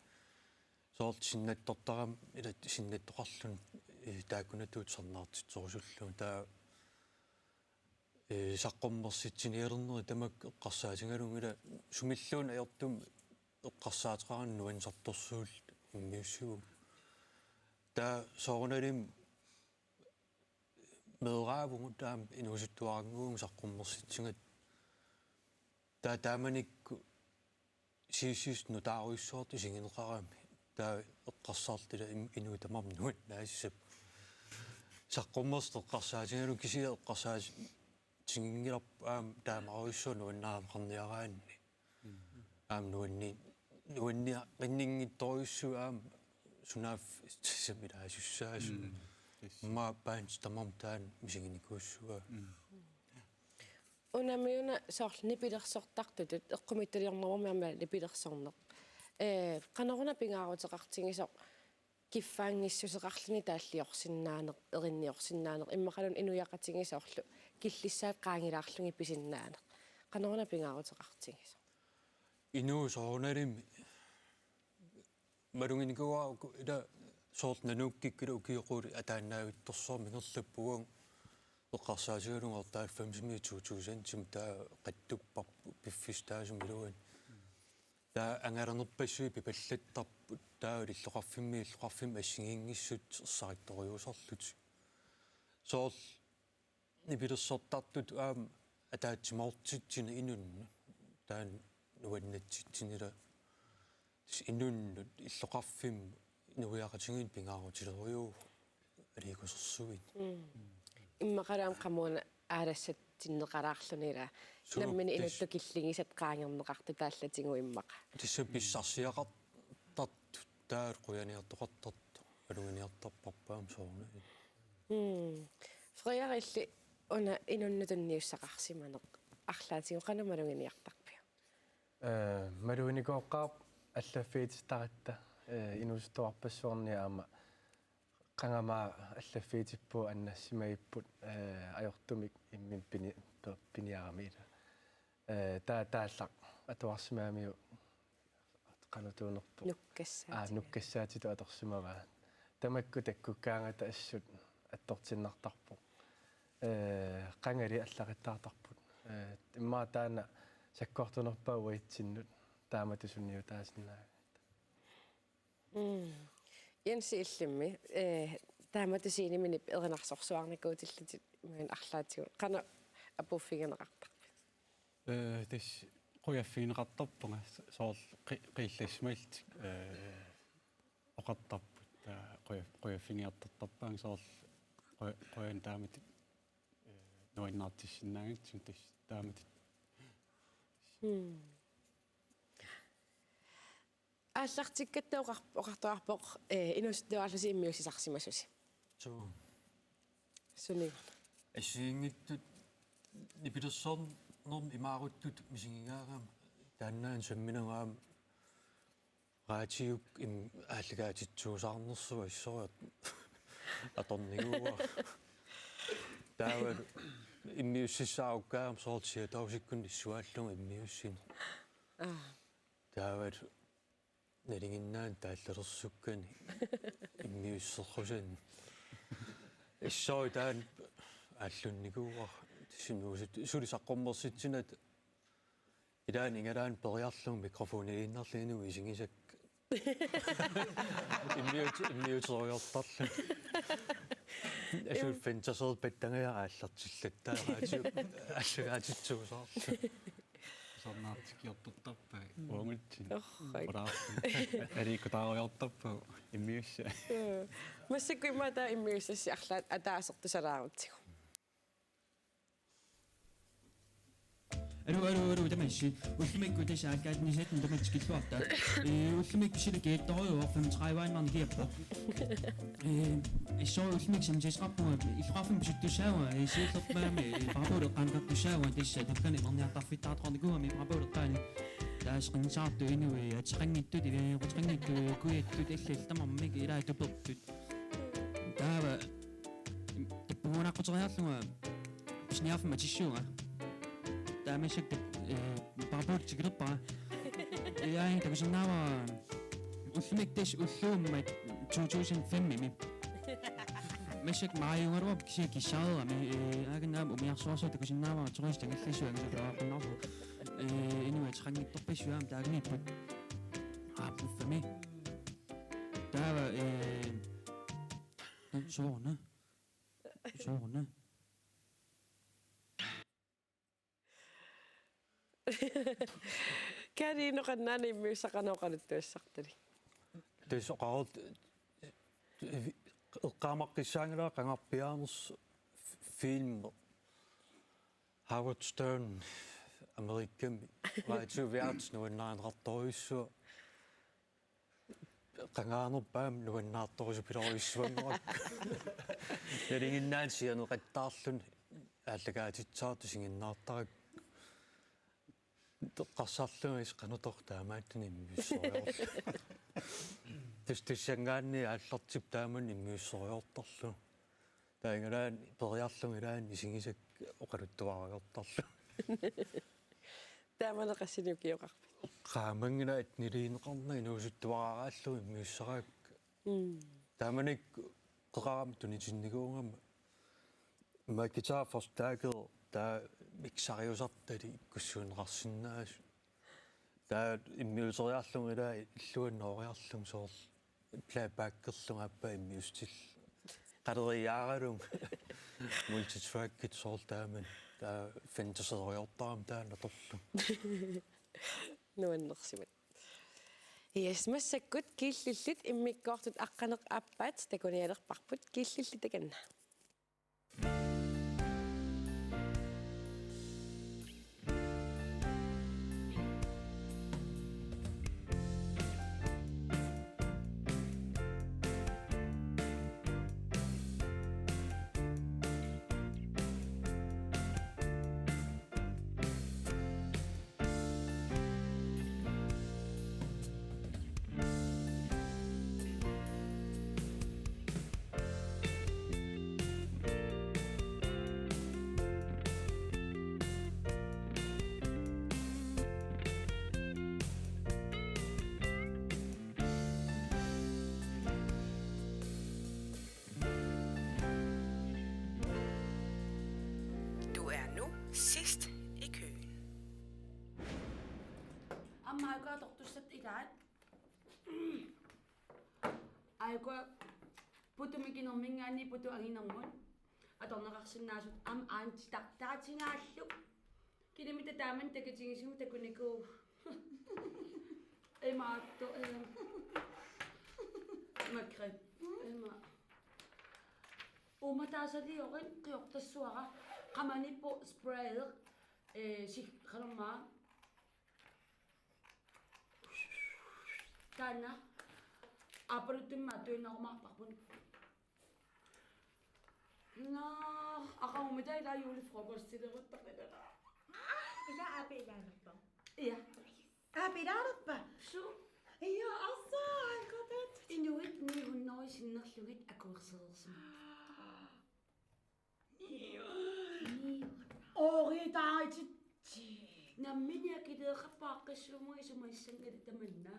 soorlu sinnattortarama ila sinnattoqarluni, eh, taakkunatut tusarnaartitsorusullugu. Taava, eh, saqqummersitsinialernerit tamakku eqqarsaatigalugit ila sumilluunniit ajortumik eqqarsaateqarani nuannisartorsuullugu immiussivugut. Taava soorunalimi meeraavugut aamma inuusuttuarannguuvugut saqqummersitsigatta. Taava taamanikkut sidste sidste nutaarujussuartut isigineqarami. Taava eqqarsartut ila im-, inuit tamarmik nuannaassapput. Saqqummersit eqqarsaatigalugit kisianni eqqarsaatiginngilarput aamma taamaarujussuaq nuannaaneqarniaraanni. Aamma nuanni-, nuanniaqinninngitsorujussuit aamma sunaaffa tassami ilaasussaasut. Mm. Yes. Immaqa bands tamarmik taanna misiginikuussavaat. Mm. Unami una soorlu nipilersortartutut, eqqumiitsuliornermut aamma nipilersorneq. Eh, qanoruna pingaaruteqartigisoq kiffaanngissuseqarluni taalliorsinnaaneq, erinniorsinnaaneq, immaqaluunniit inuiaqatigiit soorlu killissaat qaangilaarlugit pisinnaaneq. Qanoruna pingaaruteqartigisoq. Inuup soorunalimi maluginikuuara uku ila soorlu Nanukkikkullu ukiut qulit ataannaavittorsuarmik ingerlappugut, eqqarsaatigalugu otteoghalvfemsimi to tusindimi taava qattupparput piffissaq taassumiluunniit. Taava angalanerpassuit pipallattarput taava illoqarfimmi illoqarfimmi assigiinngissut ersarittorujussuusarlutik. Soorlu nipilersortartutut aamma ataatsimoortitsineq inunnut. Taanna nuannatsitsinera tassa inunnut illoqarfimmi inuiaqatigiinnut pingaarutilerujuuvoq aliikkusersuineq. Mm. Immaqalu aamma qamuuna aalassatsinneqalaarluni ila. Suu, nammineq tassa. Inuttut killingisat qaangerneqartut taallatigut immaqa. Tassa pissarsiaqartartut taava qujaniartoqartartoq. Maluginiartarparput aamma soorunami. Mm. Frederik, illit una inunnut tunniussaqarsimaneq arlaatigut qanoq maluginiartarpiuk? Eh, maluginikooqqaarpoq allaffiititaratta, eh, inuusuttuarpassuarni aamma qanga aamma allaffiitippugut annassimavippugut, eh, ajortumik imminut pini-, pe-, piniarami ila. Eh, taava taallaq atuarsimagamiuk qanotuunerpoq. Nukkassaatitut. Aa, nukkassaatitut atorsimavaat. Tamakku takkukkaangata assut attortinnartarpoq. Eh, qangali allaqittaartarput. Eh, immaqa taanna sakkortunerpaaq uatsinnut taamatut sunniutaasinnaagatta. Mm. Jensi, illimmi, eh, taamatut sceneminiipput erinarsorsuarnikuutillutit imaluunniit arlaatigut. Qanoq apuuffigineqartarpit? Eh, tassa qujaffigineqartarpunga so-, soorlu qi-, qiillassimallutik, eh, oqartarput, taava qujaf-, qujaffigiartortarpaannga soorlu quja-, qujanaq taamatut, eh, nuannaartissinnaagatsigu tassa taamatut. Mm. Aallartikkatta oqar-, oqartoqarpoq, eh, inuusuttuarlusi immiussisarsimasusi. Suu. Suniuna? Assigiinngitsut nipilersornermi imaaruttutut misigigaangama taannaana sammineq aamma raatiukkut im-, aallakaatitsuusaarnersuaq assut atornikuuara. Taava immiussissaarukkaangama soorlu siatausikkunni issuaallugu immiussineq. Aa. Taava nalinginnaani taallalersukkani immiussersusanni. Assut taanna aallunnikuuara. Tassa inuusut-, suli saqqummersitsinata ilaanni igalaanni periarlugu mikrofoniliinnarlugu inuup isigisakka. Immiut-, immiuteriartarlugu. Assut fantaseerpattangaja aallartillattaaraatigut aallakaatitsuusaarlugu. Tornaartikiortortarpai. Uangutsi. Orrak. Ora. Ariikkutaarujoortarpai immiussaq. Massakkut immaqa taava immiussassi arlaat ataaseq tusalaarutsigu. Aluu, aluu, aluu, tamassi. Ullumikkut tassa aakkaatnisat tamassi tikilluarta. Ee, ullumikkut sila kiattorujuuvoq femogtredive marni kiappoq. Ee, issoo ullumikkut samsiisqarpunga, illoqarfimmi pisuttussaavunga, ee, siullerpaami, ee, paraboleqqaankartussaavunga, tassa takkani marniartarfittaartoqarnikuugami paraboleqqaani. Taasaqinsaartu inui, ateqanngitsut, ee, ateqanngitsut, kujattut, allallu tamarmik, ilaa tupertut. Taava, tappavunaqquteriarlunga pisiniarfimmi atissuunga. Taamaasilluta, eh, parabolit tikilerpara. Iai, takusinnaavara ullumikkut tassa ulluummat to tusind fem-imi. Massakkut maajugaluarpoq kisianni kissaarami, eh, aagannaam umiarsuarsuaq takusinnaavara turistit angallassuit angasoqaqqunnaarlu. Eh, inuit ateqanngitsorpassuit aamma taakaniipput. Aap, uffami. Taava, eh, sooruna. Sooruna. Kari, inoqannaana immiussaq qanoq oqaluttuassartalik? Tassa oqarut-, eqqaamaqqissaanngilanga qangarpiaanersoq film Howard Stern Amerikami. Radioværts nuannaarineqartorujussuaq. Qangaanerpaamik nuannaartorusupilorujussuanngorput. Nalinginnaasumik sianeqattaarluni aallakaatitsaartut isiginnaartarakku. Eqqarsarlunga is qanoq taamaattuni immiussoriarlugu. Tus-, tussanngaanniit aallartippoq taamani immiussoriartarlugu. Taanna ilaanni periarlunga ilaanni isigisakka oqaluttuariartarlugu. Taamani qassinik ukioqarpit? Qaamanngilaat niliineqarnanga inuusuttuaraaraallugu immiussaraakka. Mm. Taamanikkut qeqarami tunitinnikuugama Makitaa forstærker, taava mixeriusartalik ikkussuunneqarsinnaasut. Taava immiusoriarlunga ilaa illuannooriarlunga soorlu playbackerlunga aappaa immiussillugu. Qaleriaaralunga multitrackit soorlu taamani. Taava fantaseriortarami taanna atorlugu. Nuannersivat. Yes, massakkut killillit immikkoortut aqqaneq-aappaat takunialerparput, killillit takanna. Du er nu sidst i køen. Aamma aajukua atortussat ilaat. Aajukua putu mikinerminngaanniit putu anginermut atorneqarsinnaasut aamma aana titartaatigaallu. Kinaamitta taamani takitigisumik takunikuuvoq. Imaattoq, eh. Margrethe. Ima. Uummataasaliorlunga qiortassuara. Qamaniippoq sprayi. Eh, si-, qanormaa. Taanna. Aappaluttumik attuinnarumaarparput. Nå, aqagummi taava ilaa julefrokostileruttaqilera. Ilaa aappi ilaalerpa? Ja. Aappi ilaalerpa? Suu. Ja, assa, aaqatat. Inuit ni hundrede sinnerlugit akuersereersimapput. Ni hundrede. Oritaaritsi. Nammineq akileeqarput aaqqissuummut isumassanngali tamanna.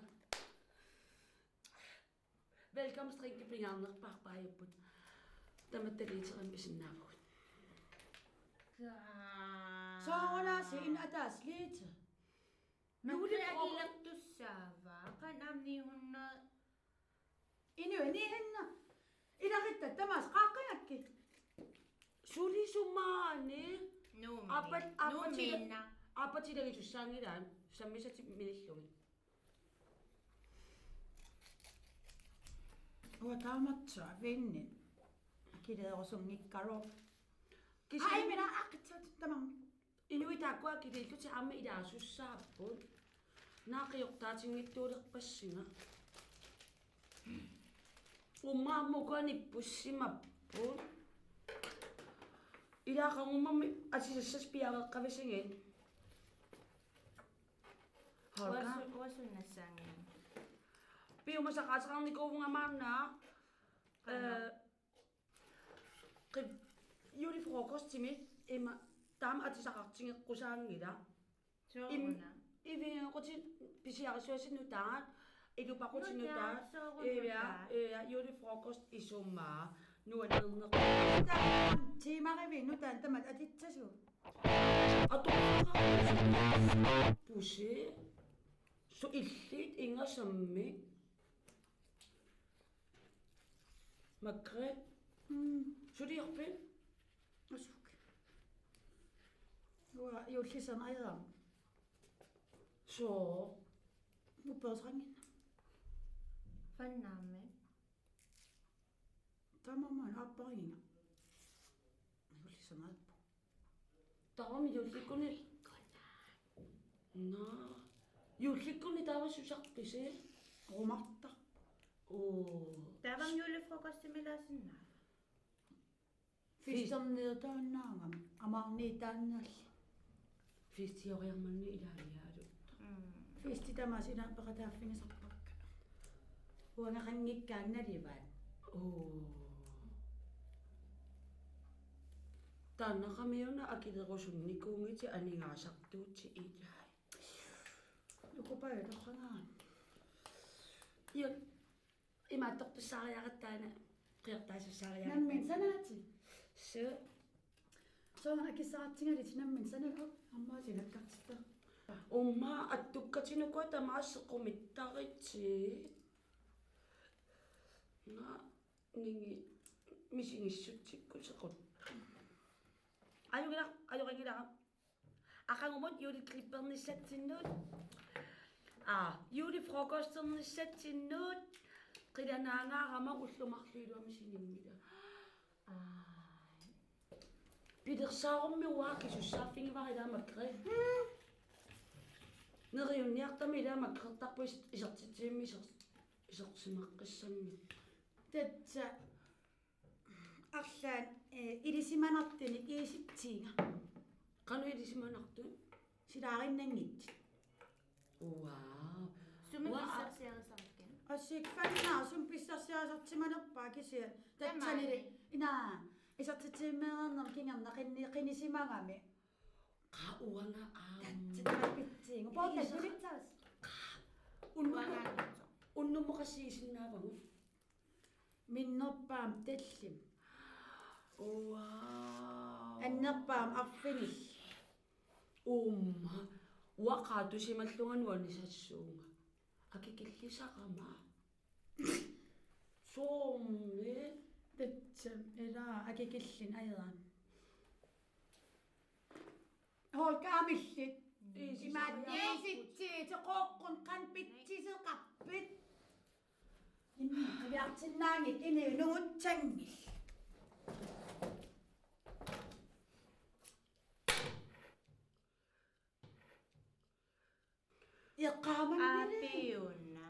Velkomstdrinki pingaarnerpaarpaajupput. Tamatta literimik pisinnaavugut. Soorunami ataaseq liter. Julie Margrethe Frog. Akilertussaava? Qanoq aamma ni hundrede. Inuit ni hundrede. Ilagitta tamaasa qaaqqagakkit. Sulisumaani. Nuummi. Apat-, apatila-, Nuummiinnaq. Aappatilagisussaanngilaat sammisatit minillugit. Uanga taamatut vinni. Akileerusunngikkaluarpoq. Kisianni ai, minä aqitsat tamam. Inuit taakkua akiliillutik aamma ilaasussaapput. Naa qiortaatinngitsuulerpassinga. Uummaammuku anippussimapput. Ilaa qangummami atisassat piareeqqavisigit. Holger. Uasu-, uasunnassaanngilanga. Piumasaqaateqarnikuuvunga maanna. Qanoq? Eh, qi-, julefrokostimi ima taama atisaqartigeqqusaanngilaq. Sooruna? Im-, ivigeqqutit pisiarisuasit nutaat, ilupaqqutit nutaat, nutaat, sooruna ivia, nutaat? Ivia, julefrokost isumaa, nuannerneq. Taam, tiimarivi nutaat tamat atitsasut. Atorfaqarpusi, su illit ingasammik. Margrethe. Mm. Suliorpit? Usuk. Uanga juullissanut ajorama. Soo. Upperisaqannginnama. Fannaammi. Taamaammat aappariga. Juullissanut ajorpunga. Taavami juullikkuni. Naa. Juullikkuni taava susarpisi? Qumartarpoq. Oo. Taavami julefrokostimi ilaasinnaavat. Fest-, festerniutaannaagami. Amaarniitaannaalli. Festioriarmanni ilaaniarutta. Mm. Festi tamaasa ilaa peqataaffigisarpakka. Uangaqanngikkaannalivaat. Oo. Taannaqamiuna akileerusunnikuunngitit aningaasartuutit ilai. Ukupaju toqqagaat. Ja, imaattortussaariaratta taanna qiortaassussaariaratta. Nammineq sanaatit. Suu. Soorlu akissaqartigalutit nammineq sanaatit aamma sinakkartitta. Uumma attukkatinuku tamaasa qumittaritit. Naa. Ningi misigissutsikkusequt. Ajunngilaq, ajunngilaq. Aqagumut juleklippernissatsinnut. Aa, julefrokosternissatsinnut. Qilanaangaarama ullut marluk iluamik sininngilanga. Aa. Pilersaarummi uanga akisussaaffigivara ilaa Margrethe. Neriunniartami ilaa Margrethep is-, isertitsivimmi iser-, isersimaqqissanngitsoq. Tassa arlaannik, eh, ilisimanartunik iisitsinga. Qanoq ilisimanartut? Silaarinnanngitsut. Wow. Sumi wow. Pissarsiarisarukkiuk? Assi fanna sumi pissarsiarisartimanerpaat kisianni. Tatsanili. Tamaani. Inaa. Isertitsivimmeernermi kingorna qinni-, qinisimagami. Qaa uanga aamma. Tatsa tapitsiingu. Poortat iisa- tulitsaas. Qaa. Unnummu-, uanga. Unnummu qassit iisinnaavagut? Minnerpaamik tallimat. Wow. Annerpaamik arfinillit. Uumma. Uanga qaatusimallunga nuannisassuunga. Akikillisarama. Soormi. Tatsam, ilaa, akikillin ajeran. Holger, amillit. Iisisariaqarputit. Imaattuusitsiit, qooqqun qan pitsiseqarpit. Inni, qiviarsinnaanngilaq, inni nungutsanngilaq. Eqqaamanngilaat. Aapiuna.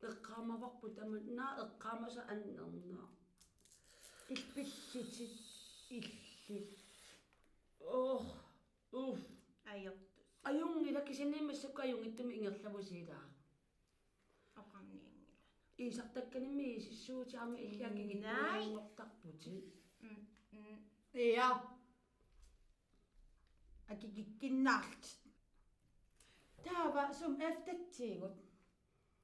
Eqqaamavarput tamaat, naa eqqaamasat annernaaq. Illit pillutit illit. Oh, uff. Ajortussaq. Ajunngilaq kisianni massakkut ajunngitsumik ingerlavusi ilaa. Oqarnianngilaq. Iisartakkanimmi iisissuutit aamma illit akikitsuinnartarputit. Mm, mm. Ja. Akikikkinnaallutit. Taava sumi eftertiigut?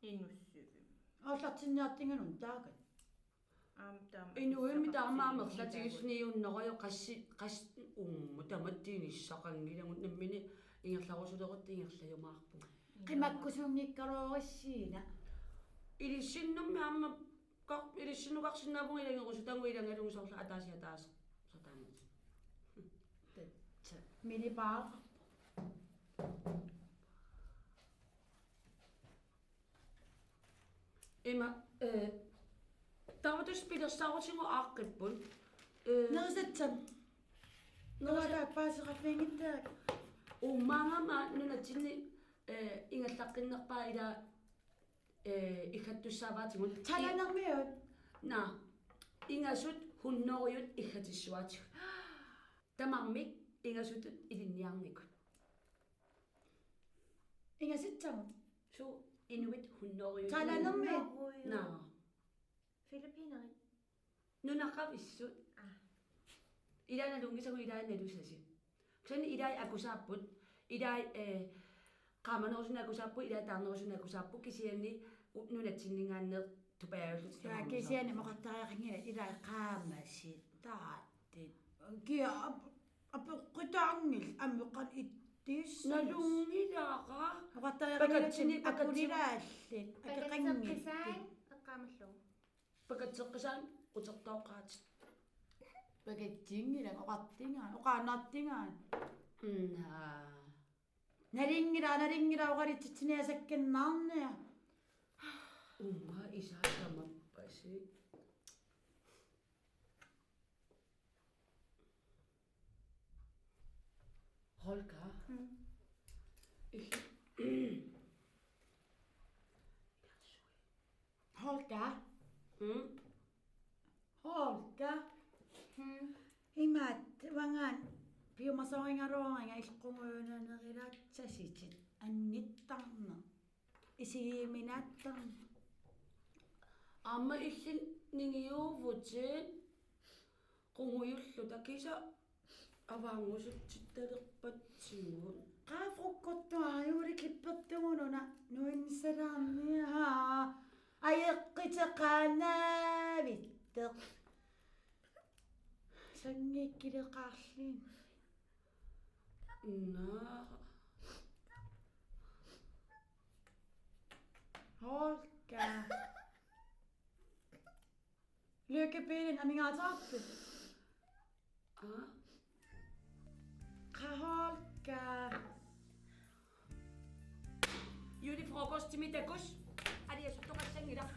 Inuk syvimi. Aallartinniartigaluni taakkua. Aamma taama. Inuimmi taama amerlatigisuniunnerujoq qassi-, qas-, uumma tamatta inissaqanngilagut nammineq ingerlarusulerutta ingerlajumaarpunga. Qimakkusunngikkaluarussi ina. Ilissinnummi aamma Kar-, ilissinnukarsinnaavunga ilagerusutagut ilagalugu soorlu ataaseq ataaseq. Soorlu taamaat. Tassa. Minipaaq. Ima, eh, taamaattussaq pilersaarutigut aaqqipput. Eh, Nerisassaaq. Nerisassaq. Nuannaarpaaseqarfiginngittaaq. Uummaannga nunatsinni, eh, ingerlaqqinnerpaat ilaa, eh, iggattussaavaatigut. Taaneqarnermiut? Naa. Ingasut hunnorujut iggatissuaatigut. Tamarmik ingasutut ilinniarnikut. Ingasissagut? Suu, inuit hunnorujut. Taaneqarnermi? Hunnorujut. Naa. Filippinerit. Nunaqavissut. Aa. Ilaa nalunngisagut ilaa nalusasi. Kisianni ilai akusaapput. Ilai, eh, qaamanerusunik akusaapput, ilai taarnerusunik akusaapput, kisianni u-, nunatsinninngaanneersoq tupiaalluni. Jaa, tamarmik kisianni soorlu. Oqartariaqanngilat ilai qaamasi taartut. Kia ap-, apeqqutaanngillat ameqanngittussat. Nalunngilara. Oqartariaqanngilat. Pakatsini, pakatsigu. Akulilaallit. Akeqanngillat. Pakatseqqisaan eqqaamallugu. Pakatseqqisaan utertooqqaatit. Pakatsinngilanga oqartinnga-, oqaannartinnga-. Naa. Nalunngilara, nalunngilara oqaluttutsiniasakkannaarnia. Uuma isaa tamappasi. Holger. Mm. Ih. Holger. Mm. Holger. Mm. Imaattoq, uanga piumasorigaluaraangat ilqungujunanerulaartasitit anngittarneq. Isigiuminaattarneq. Aamma illit ningiuvutit qungujulluta kisianni avaanngusutsittalerpatsigut. Qaa frokostia juullippertugununa nuinsalaarniaa. Ajeqqiteqaannavittoq. Sanngikkileqaarlin. Naa. Holger. Lykkepilin amigaateqarpit? Aa. Qaa Holger. Julefrokostimi takuss. Aliasuttoqassanngilaq.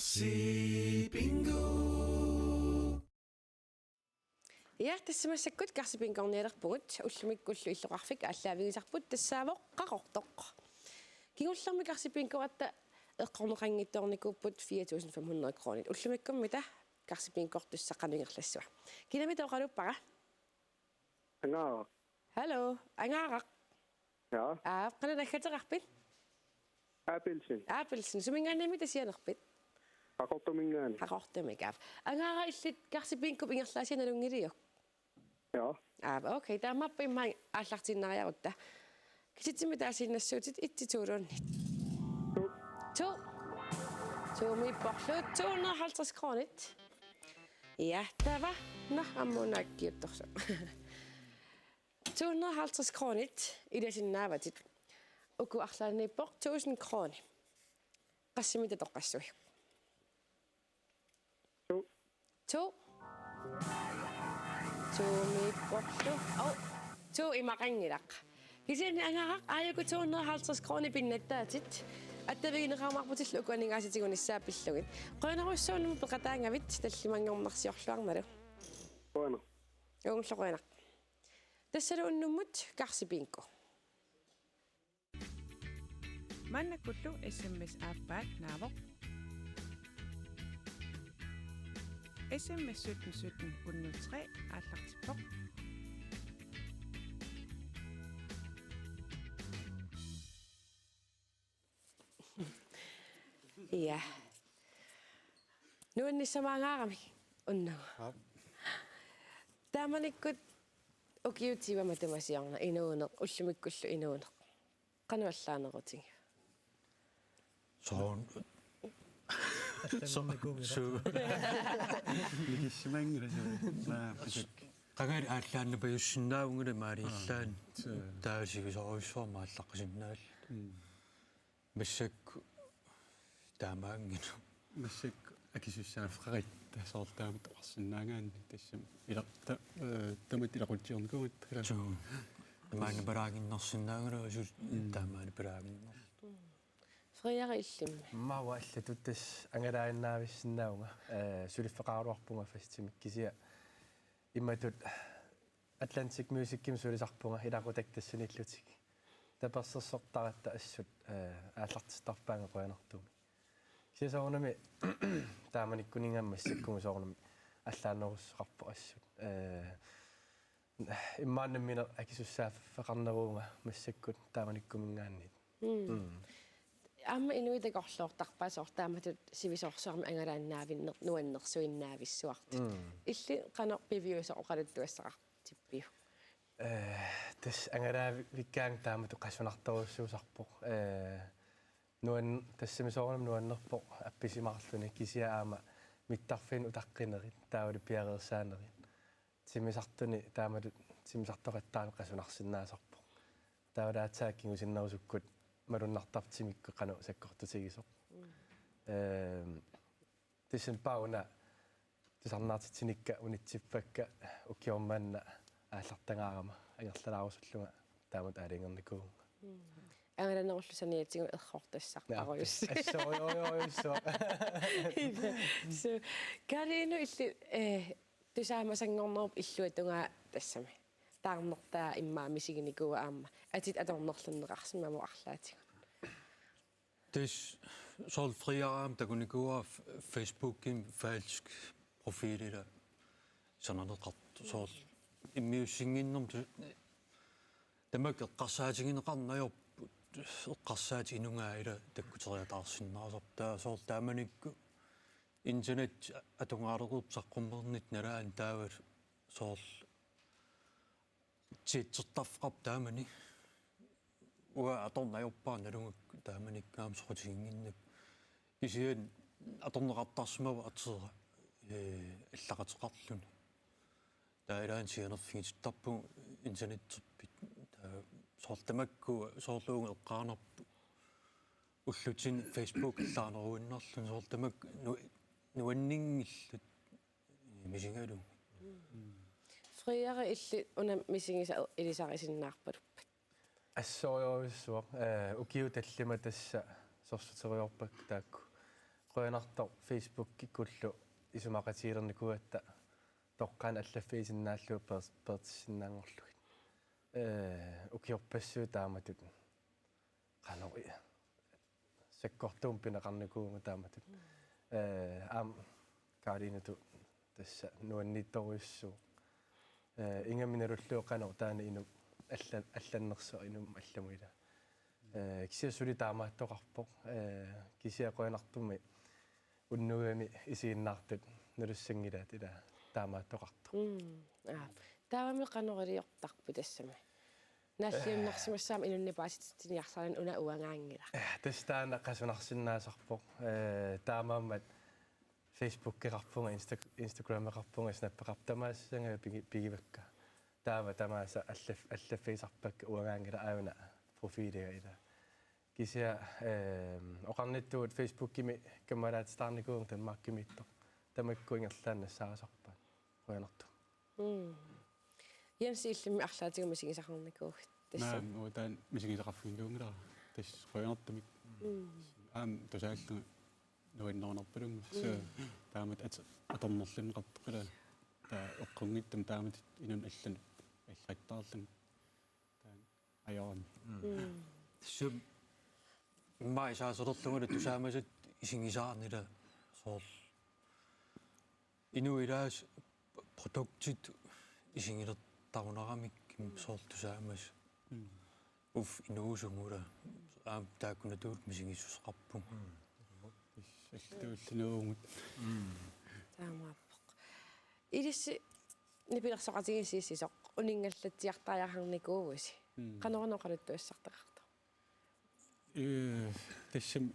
Karsi Bingo. Ja, tassa massakkut Karsi Bingo-rnialerpugut, ullumikkullu illoqarfik aallaavigisarput tassaavoq Qaqortoq. Kingullermi Karsi Bingo-rta eqqorneqanngitsoornikuupput fire tusind fem hundrede kronit. Ullumikkummita Karsi Bingo-rtussaq qanoq ingerlassava? Kinamita oqaluuppara? Angaaraq. Hallo, Angaaraq. Ja. Aa, qanoq naggateqarpit? Abelsen. Abelsen, suminngaanniimmita sianerpit? Qaqortuminngaanniit. Qaqortumik, aap. Angaaraq, illit Karsi Bingo-p ingerlaasiat nalunngiliuk? Ja. Aap, okay, taamaappoq immaqa aallartiinnariarutta. Kisitsimmik taasiinnassuutit, et-ip to-luunniit? To. To. To-miipporlu to hundrede og halvtreds kronit. Ja, taava. Nå, aamma una akkiuttorsuaq. To hundrede og halvtreds kronit ilasinnaavatit. Uku arlaanniippoq tusind kroni. Qassimita toqqassaviuk? To. To. To-miipporlu. Au. To imaqanngilaq. Kisianni Angaaraq, aajuku to hundrede og halvtreds kronit pinnattaatit. Attavigineqarumaarputillu uku aningaasat tigunissaat pillugit. Qujanarujussuaq unnuk peqataagavit, tallimanngornarsiorluarnalu. Qujanaq. Uunga qujanaq. Tassalu unnummut Karsi Bingo. Maannakkullu S M S aappaat naavoq. S M S sytten sytten hundrede tre aallartippoq. Ja. Nuannissamaangaarami unnugu. Aap. Taamanikkut ukiut tyvemi matuma siorna inuuneq, ullumikkullu inuuneq. Qanoq allaanerutigiva? Soorlu. Allaanerutigiva. Su-, su-, Nikissimanngilaq suu. Naa, pasuk. Qangali aallaannapajussinnaavunga maani illaat. Suu. Taava sivisoorujussuarmik aallaqqasinnaalluta. Mm. Massakkut taamaanngilaq. Massakkut akisussaaffeqaratta soorlu taamatut oqarsinnaagaanni tassami. Ila ta-, eh, tamatta ilaqutsiornikuugatta. Suu. Maani palaaginnarsinnaagaluarluta suu. Mm. Taamaani palaaginnarluta. Frederik, illimmi? Immaqa uanga allatut tassa angalaaginnaavissinnaavunga. Eh, suliffeqaraluarpunga festimik kisianni imatut Atlantic Musicimi sulisarpunga ilaqutakka tassaniillutik. Tapersersortaratta assut, eh, aallartittarpaannga qujanartumik. Kisianni soorunami taamanikkuninnga massakkut soorunami allaanerussuteqarpoq assut. Eh, immaqa nammineq akisussaaffeqarneruunga massakkut taamanikkuminngaanniit. Mm. Mm. Aamma inuit takorloortarpaat soorlu taamatut sivisoorsuarmik angalaannaavinneq nuannersuinnaavissuartut. Mm. Illit qanoq piviusoq oqaluttuassaqartippiuk? Eh, tassa angalaavikkaangat taamatut qasunartorujussuusarpoq. Eh, nuan-, tassami soorunami nuannerpoq appisimaarluni kisianni aamma mittarfinnut utaqqinerit, taavalu piareersaanerit. Timmisartuni taamatut timmisartoqattaarneq qasunarsinnaasarpoq. Taava aatsaat kingusinnerusukkut malunnartarpoq timikkut qanoq sakkortutigisoq. Mm. Ehm, tassami pauna tusarnaartitsinikka unitsippakka ukioq manna aallartagaarama angerlalaarusullunga taamatut aalajangernikuuvunga. Mm. Angalanerullu saniatigut errortassarparujussuaq. Assut, joo, joo, joo, joo. So, Karina, illit, eh, tusaamasanngornerup illuatungaa tassami. Taarnertaa immaqa misiginikuuaa aamma. Atit atornerlunneqarsimamut arlaatigut. Tassa soorlu Frederik aamma takunikuuaa f-, Facebookimi falsk profilila sananeqartoq soorlu immiussinnginnermut tu-, tamakku eqqarsaatigineqarneq ajorput eqqarsaatit inungaa ila takkuteriataarsinnaasarput taava soorlu taamanikkut internet atugaaleruupput saqqummernitta nalaani taava soorlu chaatsertarfeqarpoq taamani. Uanga atorneq ajorpara nalugakku taamanikkut aamma soqutiginnginnakku. Kisianni atorneqartarsimavoq ateria, eh, allaqateqarluni. Taava ilaanni sianerfigitittarpugut internetterpit. Taava soorlu tamakku soorlu uunga eqqaanarpoq. Ullutsinni Facebook allaaneruinnarluni soorlu tamakku nu-, nuanninngillat. Misigalugit. Frederik, illit una misigisat ilisarisinnaarpaluppat? Assorujussuaq, eh, ukiut tallimat tassa sorsuteriarpakka taakku Qujanartoq Facebookikkullu isumaqatigilernikuugatta toqqaannaq allaffigisinnaallugit peer-, peertissinnaanngorlugit. Ee, ukiorpassuit taamatut qanoq i-, sakkortuumik pineqarnikuuvunga taamatut. Ee, aamma Karinatut tassa nuanniittorujussuuvoq. Ee, ingammik nalullugu qanoq taanna inuk alla-, allannersoq inummut allamut ila. Ee, kisianni suli taamaattoqarpoq. Ee, kisianni qujanartumik unnugami isiginnaartut nalussanngilaat ila taamaattoqartoq. Mm. Aa. Taavami qanoq iliortarpit tassami? Naalliunnersimassaammat inunnik paasititsiniarsaanani una uangaanngilaq. Ee, tassa taanna qasunarsinnaasarpoq. Ee, taamaammat Facebookeqarpunga, Insta-, Instagrameqarpunga, Snappeqarpunga, tamaasa sanga pigi-, pigivakka. Taava tamaasa allaf-, allaffigisarpakka uangaanngilaq aajuna profiiliga ila. Kisianni, ehm, oqarnittut Facebookimi kammalaatitaarnikuuvunga Danmarkimiittoq. Tamakku ingerlaannaq nassaarisarpaat. Qujanartumik. Mm. Jens, illimmi arlaatigut misigisaqarnikuuit? Tassa. Naamik, uanga taanna misigisaqarfiginikuunngilara. Tassa qujanartumik. Mm. Aamma tusaallunga nuannerunarpalunga. Mm. Suu, taamatut at-, atornerlunneqartoq ila. Taava eqqunngitsumik taamatut inunnut allanut allattaarlunga. Taanna ajoraanni. Mm. Mm. Tassa immaqa isaaserlungalu tusaamasat isigisaarnila soorlu. Inuit ilaasa produktit isigilertarunaramik, mm, soorlu tusaamasat. Mm. Uffa inuusumula. Aamma taakkunatuut misigissuseqarpunga. Mm. Is-, allatulli nuuvugut. Mm. Taamaappoq. Ilissi nipilersoqatigiissisoq uninngallatsiartariaqarnikuuvusi. Mm. Qanoruna oqaluttuassartaqartoq? Ee, tassami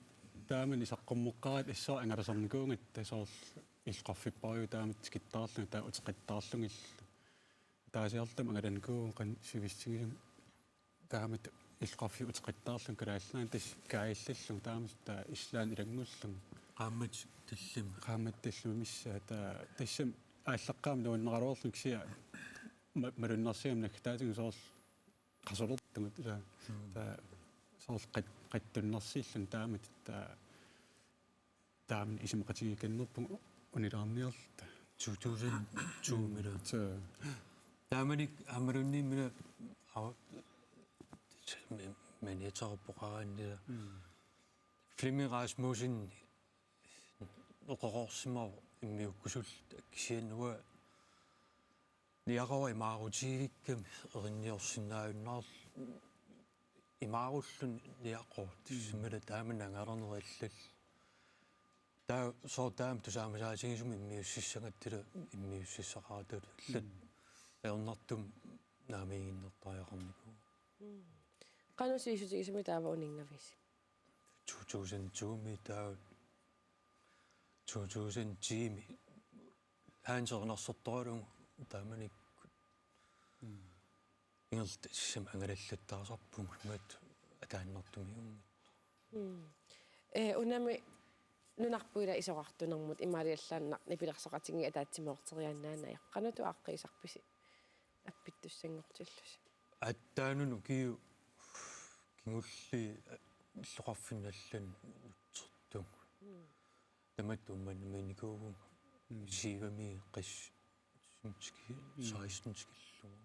taamani saqqummeqqaaratta assut angalasarnikuugatta soorlu illoqarfipparujuit taamatut tikittaarlugit taava uteqattaarlugillu. Ataasiarluta angalanikuuvugut qanoq sivisutigisumik taamatut illoqarfiit uteqattaarlugit Kalaallit Nunaanni tassa kaajallallugit taamatut taava Island ilanngullugu. Qaammatit tallimat. Qaammatit tallimat missaat taava tassami aallaqqaammut nuanneraluarlunga kisianni ma-, malunnarsigamik naggataatigut soorlu qasulertugut ila. Mm. Taava soorlu qat-, qatsunnersiillunga taamatut taava taamani isumaqatigiikkannerpunga unilaarniarluta. Two thousand two-mila. Mm. Suu. Taamani aammaluunniit mila au-, me-, managererpoq aamma ila. Mm. Flemming Rasmussen oqareersimavoq immiukkusulluta kisianni uanga niaqora imaarutigikkami erinniorsinnaajunnaarlugu imaarulluni niaqora, mm, tissimila taamani angalanerit allallu. Taava soorlu taama tusaamasaatigisumik immiussissagatta ila immiussissaqarata allat. Mm. Ajornartumik naammagiinnartariaqarnikuuvoq. Mm. Qanoq sivisutigisumik taava uninngavisi? Two thousand two-mi taava two thousand ten-imi Hans erinarsortoralugu taamanikkut. Mm. Ingerlaannaq sisama angalallattaasarpunga imaattoq ataannartumik uunga. Mm. Ee, unami nunarput ila isorartunermut imaaliallaannaq nipilersoqatigiit ataatsimoorteriaannaanajoq. Qanoq aaqqisarpisi appittussanngortillusi? Aatsaannguaq ukiut kingulliit illoqarfinnut allanut nutsertugut. Mm. Tamatta Uummannamiinnikuuvunga. Mm. Syvoghalvfems qas-, tiki-, mm, seksten tikillugu.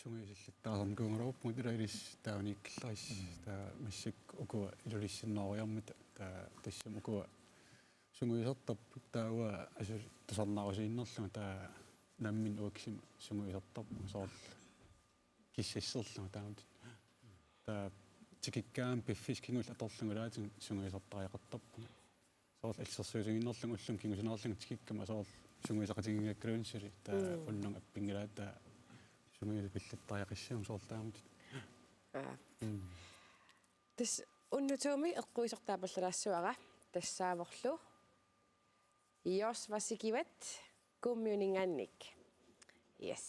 Sungiusallattaarnikuugaluarpugut ila ilissi taava uniikkallarissi. Mm. Taava massakkut ukua Ilulissinnaoriarmata taava tassami ukua sungiusartarput taava assut tusarnaarusiinnarlunga taava nammineq uanga kisima sungiusartarpunga soorlu kissasserlunga taamatut. Taava tikikkaangama piffissaq kingulleq atorlugu ilaatigut sungiusartariaqartarpunga. Soorlu assersuutigiinnarlunga ullumi kingusinaarlunga tikikkama soorlu sungiusaqatigiikkaluunniit suli taava, mm, unnuk appinngilaat taava sungiusappallattariaqassaagut soorlu taamatut. Aa. Mm. Tassa unnutuumi eqquisortaapallalaassavara tassaavorlu Josh Vasikivat Kuummiuninngaanniit. Yes.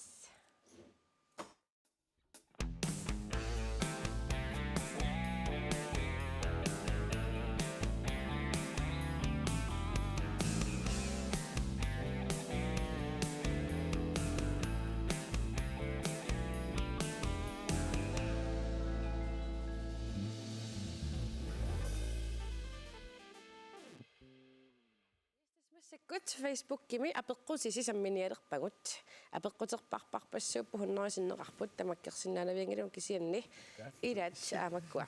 Kikkut Facebookimi apeqqutisi samminialerpagut. Apeqquterparparpassuupput hunnoruju sinneqarput tamakkersinnaanavianngilagut kisianni. Ilaat aamakkua.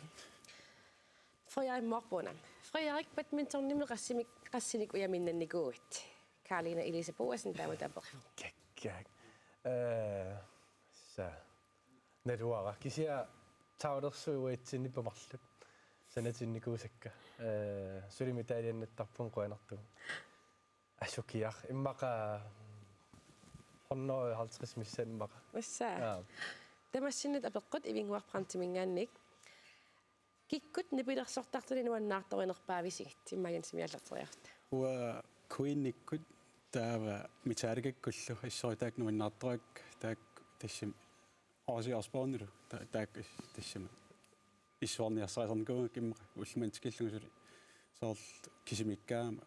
Frederik Moorpunam. Frederik, badmintonimik qassimik, qassinik ujaminnannikuuit? Karolina Elise Boesen taamatut aperivoq. Kakkaak. Eh, sa. Naluara. Kisianni taavalersuit uatsinnippoq marluk. Sanatinnikuusakka. Eh, suli medaljinnattarpunga qujanartumik. Asukiaq. Immaqa hundrede og halvtreds missaani immaqa. Massaa. Jaa. Tamassinnut apeqqut Ivinnguaq Brandtiminngaanniit. Kikkut nipilersortartuni nuannaartorinerpaavisigit? Immaqa Jensimi aallarteriarutta. Uanga Queenikkut taava Metallicakkullu assorsuaq taakku nuannaartoraakka taakku tassami Ozzy Osbournelu ta-, taakku tassami issuarniarsarisarnikuugakku immaqa ullumanna tikillugu suli soorlu kisimiikkaangama,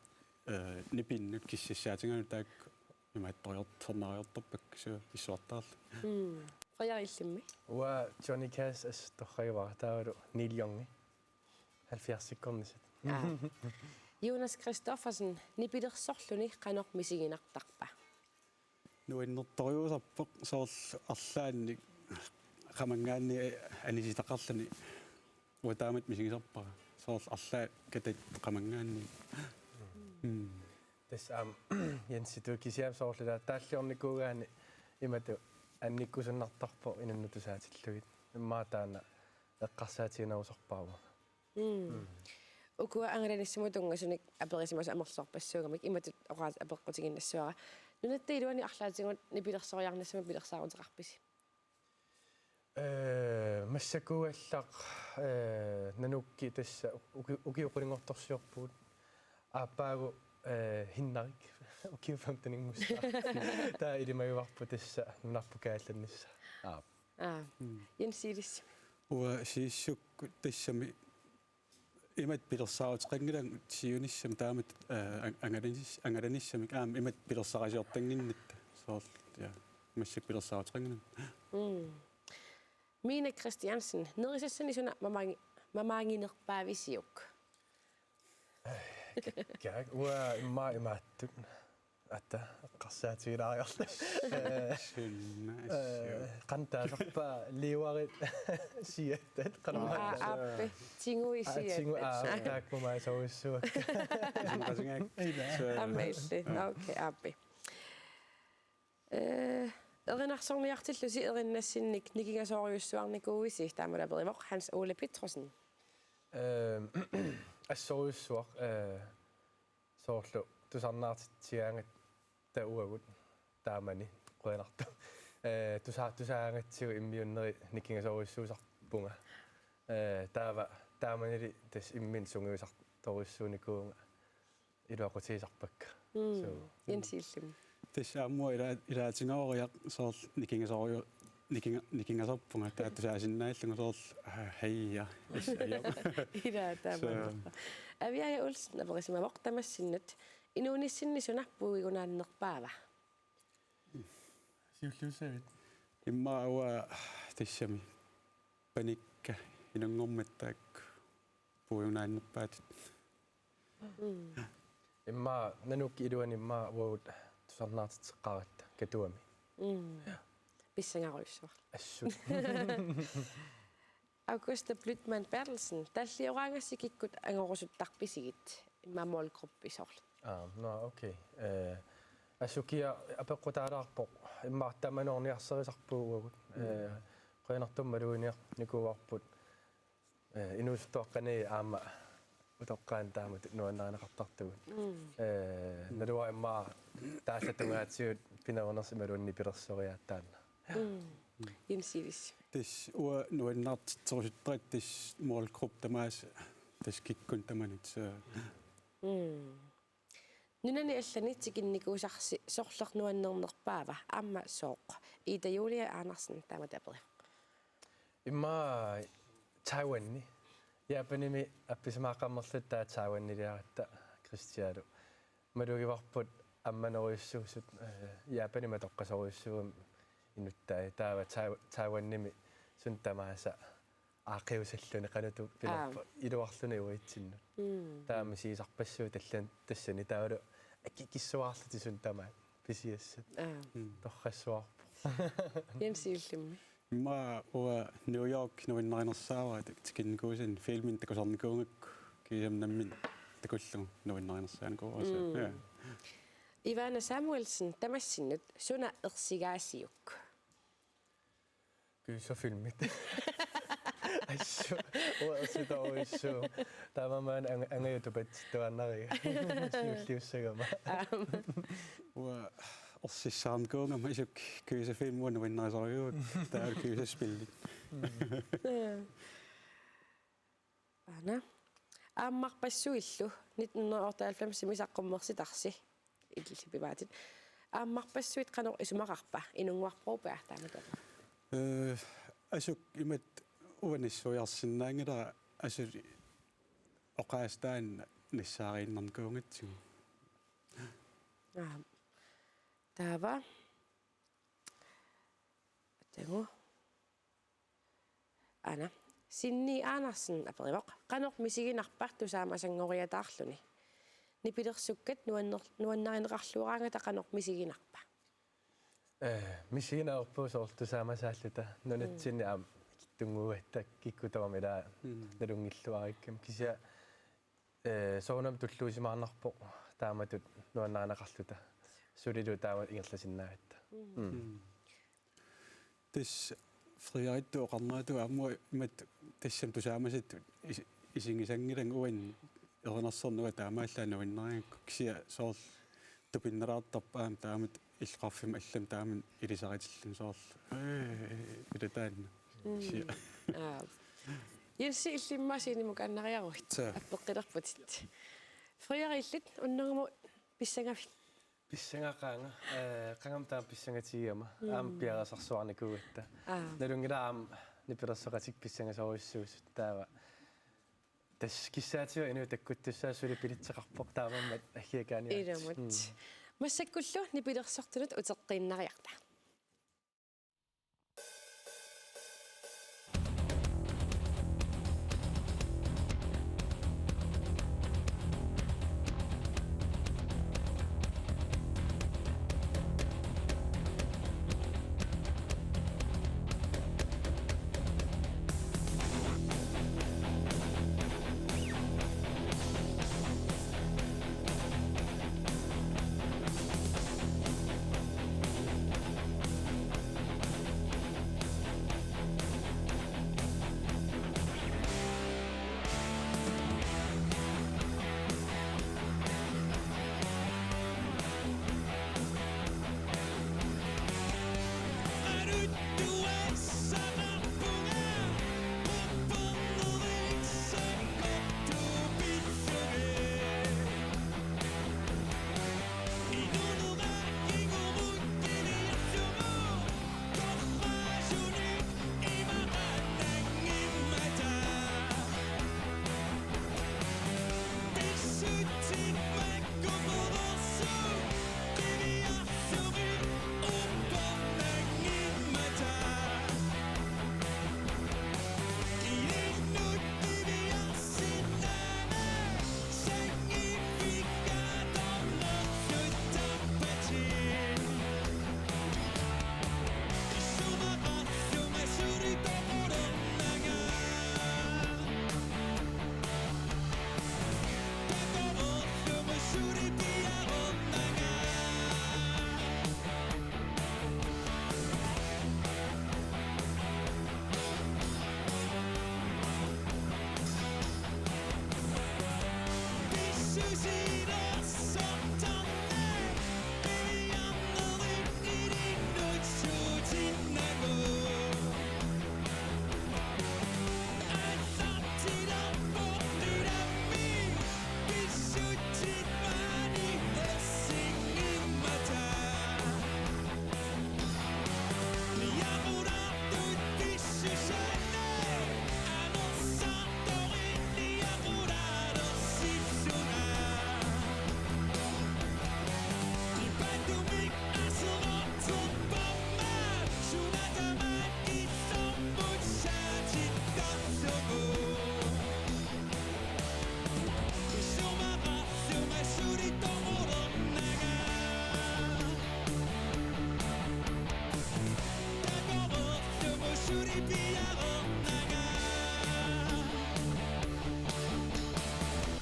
eh, nipinnut kissassaatigalugit taakku imaattoriartornariartorpakka suu issuartaarlu. Mm. Frederik, illimmi? Uanga Johnny Cash assut torragivara taavalu Neil Youngi. Halvfjerdsikkornisat. Aa. Jonas Christoffersen, nipilersorluni qanoq misiginartarpa? Nuannertorujussuusarpoq soorlu arlaannik qamanngaanniit anisitaqarluni uanga taamatut misigisarpara. Soorlu arlaat katat qamanngaanniit. Mm. Tassa aamma Jensitut kisianni soorlu ilaa taalliornikuugaanni imatut annikkusunnartarpoq inunnut tusaatillugit. Immaqa taanna eqqarsaatiginerusarpara. Mm. Mm. Ukua angalanissamut tunngasunik aperisimasut amerlasoorpassuugamik imatut oqaas apeqqutigiinnassavara. Nunatta iluani arlaatigut nipilersoriarnissamut pilersaaruteqarpisi? Eh, massakkut uallaq, eh, Nanukkip tassa uki-, ukiut qulinngortorsiorpugut. Aappaagu, eh, Hinnarik ukiut femteninngussaaq. Taava ilimagivarput tassa nunarput kaallannissaa. Aap. Aa. Mm. Jens Silis. Uanga Silissukkut tassami imatut pilersaaruteqanngilagut siunissami taamatut, eh, ang-, angalanis-, angalanissamik aamma imatut pilersarisiortannginnatta. Soorlu, ja, massakkut pilersaaruteqanngilagut. Mm. Mina Christiansen, nerisassani suna mamaangi-, mamaanginerpaavisiuk? Kakkaak, uanga immaqa imaattut. Atta, eqqarsaatigilaariarta. Eh, Sunna, eh, assut. Qanoq taasarpaat liuarit siatat, qanoq. Aa, taasarpaat? Aappi, tingui siatat. Aa, tingu, aa, taakku mamaasarujussuakka. Isinqasingaak. Ila. Aamma illit. Nå, okay, aappi. Eh, erinarsorniartillusi erinnassinnik nikingasoorujussuarnikuuisi, taamalu aperivoq Hans Ole Petrussen. Eh, assorujussuaq, eh, soorlu tusarnaartitsigaangatta uagut taamani qujanartumik. Eh, tusa-, tusaagaangatsigu immiunneri nikingasoorujussuusarpunga. Eh, taava taamanili tassa imminut sungiusartorujussuunikuuvunga iluaqutigisarpakka. Mm. So. Jens, illimmi? Tassa aamma ila-, ilaatigooriarlunga soorlu nikingasooru-, nikinga-, nikingasoorpunga taava tusaasinnaallunga soorlu, aa, hej, ja, is, ja. Ila taamaannerpa. So. Aviaja Olsen aperisimavoq tamassinnut: inuunissinni suna puigunaannerpaava? Siulliussavit? Immaqa uanga tassami panikka inunngormat taakku puigunaannerpaatut. Mm. Immaqa Nanukkip iluani immaqa uagut tusarnaartitseqqaaratta Katuami. Mm. Ja. Pissangarujussuaq. Assut. Augusta Blütmann Berthelsen, tallioraangassi kikkut angorusuttarpisigit, immaqa målgruppi soorlu? Aa, nå, okay. Eh, assut kia apeqqutaalaarpoq, immaqa tamanna orniarsarisarpugut uagut. Mm. Eh, qujanartumik maluginiarnikuuarput. Eh, inuusuttuaqqani aamma utoqqaat taamatut nuannarineqartartugut. Mm. Eh, naluara immaqa taallat tungaatigut pinerunersi imaluunniit nipilersoriaat taanna. Mm. Jens Silis. Tassa uanga nuannaartitserusuttaratta tassa målgruppe tamaasa tassa kikkunnut tamanut, så. Mm. Nunani allani tikinnikuusarsi sorleq nuannernerpaava, aamma sooq? Ida Julie Andersen taamatut aperivoq. Immaqa Taiwanimi. Japanimi appisimaaqqammerluta taava Taiwaniliaratta Christialu. Malugivarput ammanerujussuusut, eh, Japanimi atoqqasorujussuugami inuttai. Taava Tai-, Taiwanimi suut tamaasa aaqqiusalluni qanoq pilerpa. Aap. Iluarluni uatsinnut. Mm. Taava misigisarpassuugut tallan-, tassani taavalu akikissuarlutik suna tamaat pisiassat. Aa. Mm. Torrassuarpoq. Jens Illimmi. Immaqa uanga New York nuannarinersaavara tikinikuusani filmini takusarnikuugakku kiisami nammineq takullugu nuannarinersaanikuuara. Mm. Ja. Ivana Samuelsen, tamassinnut suna ersigaasiuk? Gyserfilmit. Assut, uanga ersitorujussuu. Taamaammat ang-, angajuttupaat tuaannariga. Siulliussagama. Uanga ersissaarnikuugama isuk gyserfilm uanga nuannarisorujussuuara. Taava gyserspillit. Aana. Aammarpassuillu nitten hundrede og otteoghalvfems-imi saqqummersitarsi. Illit pimaatit. Aammarpassuit qanoq isumaqarpa? Inunguarput peartaamata. Eh, asuk imatut uanga nassuiarsinnaanngilara asuli oqaaseq taanna nassaariinnarnikuugatsigu. Aa. Taava. Atagu. Aana. Sinni Andersen aperivoq: Qanoq misiginarpa tusaamasanngooriataarluni? Nipilersukkat nuanner-, nuannarineqarluaraangata qanoq misiginarpa? Eh, misiginarpoq soorlu tusaamasaalluta. Nunatsinni aamma ikittunnguugatta kikkut tamarmik ilaa Mm. nalunngilluarikkami. Kisianni, eh, soorunami tulluusimaarnarpoq taamatut nuannarineqarluta. Sulilu taamatut ingerlasinnaagatta. Mm. Mm. Tassa Frederikip oqarneratut aamma imatut tassami tusaamasatut is-, isigisanngilanga uani erinarsorneq uanga taamaallaat nuannarigakku kisianni soorlu tupinnalaartarpoq aamma taamatut illoqarfimmi allamik taama ilisaritillugu soorlu. Ee, ila taanna. Mm. Kisianni. Aa. Jensi, illimmi siinimukaannariaruit. Suu. Appeqqilerputit. Frederik, illit unnugumut pissangavit? Pissangaqaanga, eh, qangami taama pissangatigigama, mm, aamma piareersarsuarnikuugatta. Aa. Nalunngilara aamma nipilersoqatikka pissangasorujussuusut taava. Tassa kissaatigut inuit takkuttussaasut suli billetseqarpoq taamaammat aggiakaaniaritsi. Ilumut. Mm. Massakkullu nipilersortunut uteqqiinnariarta.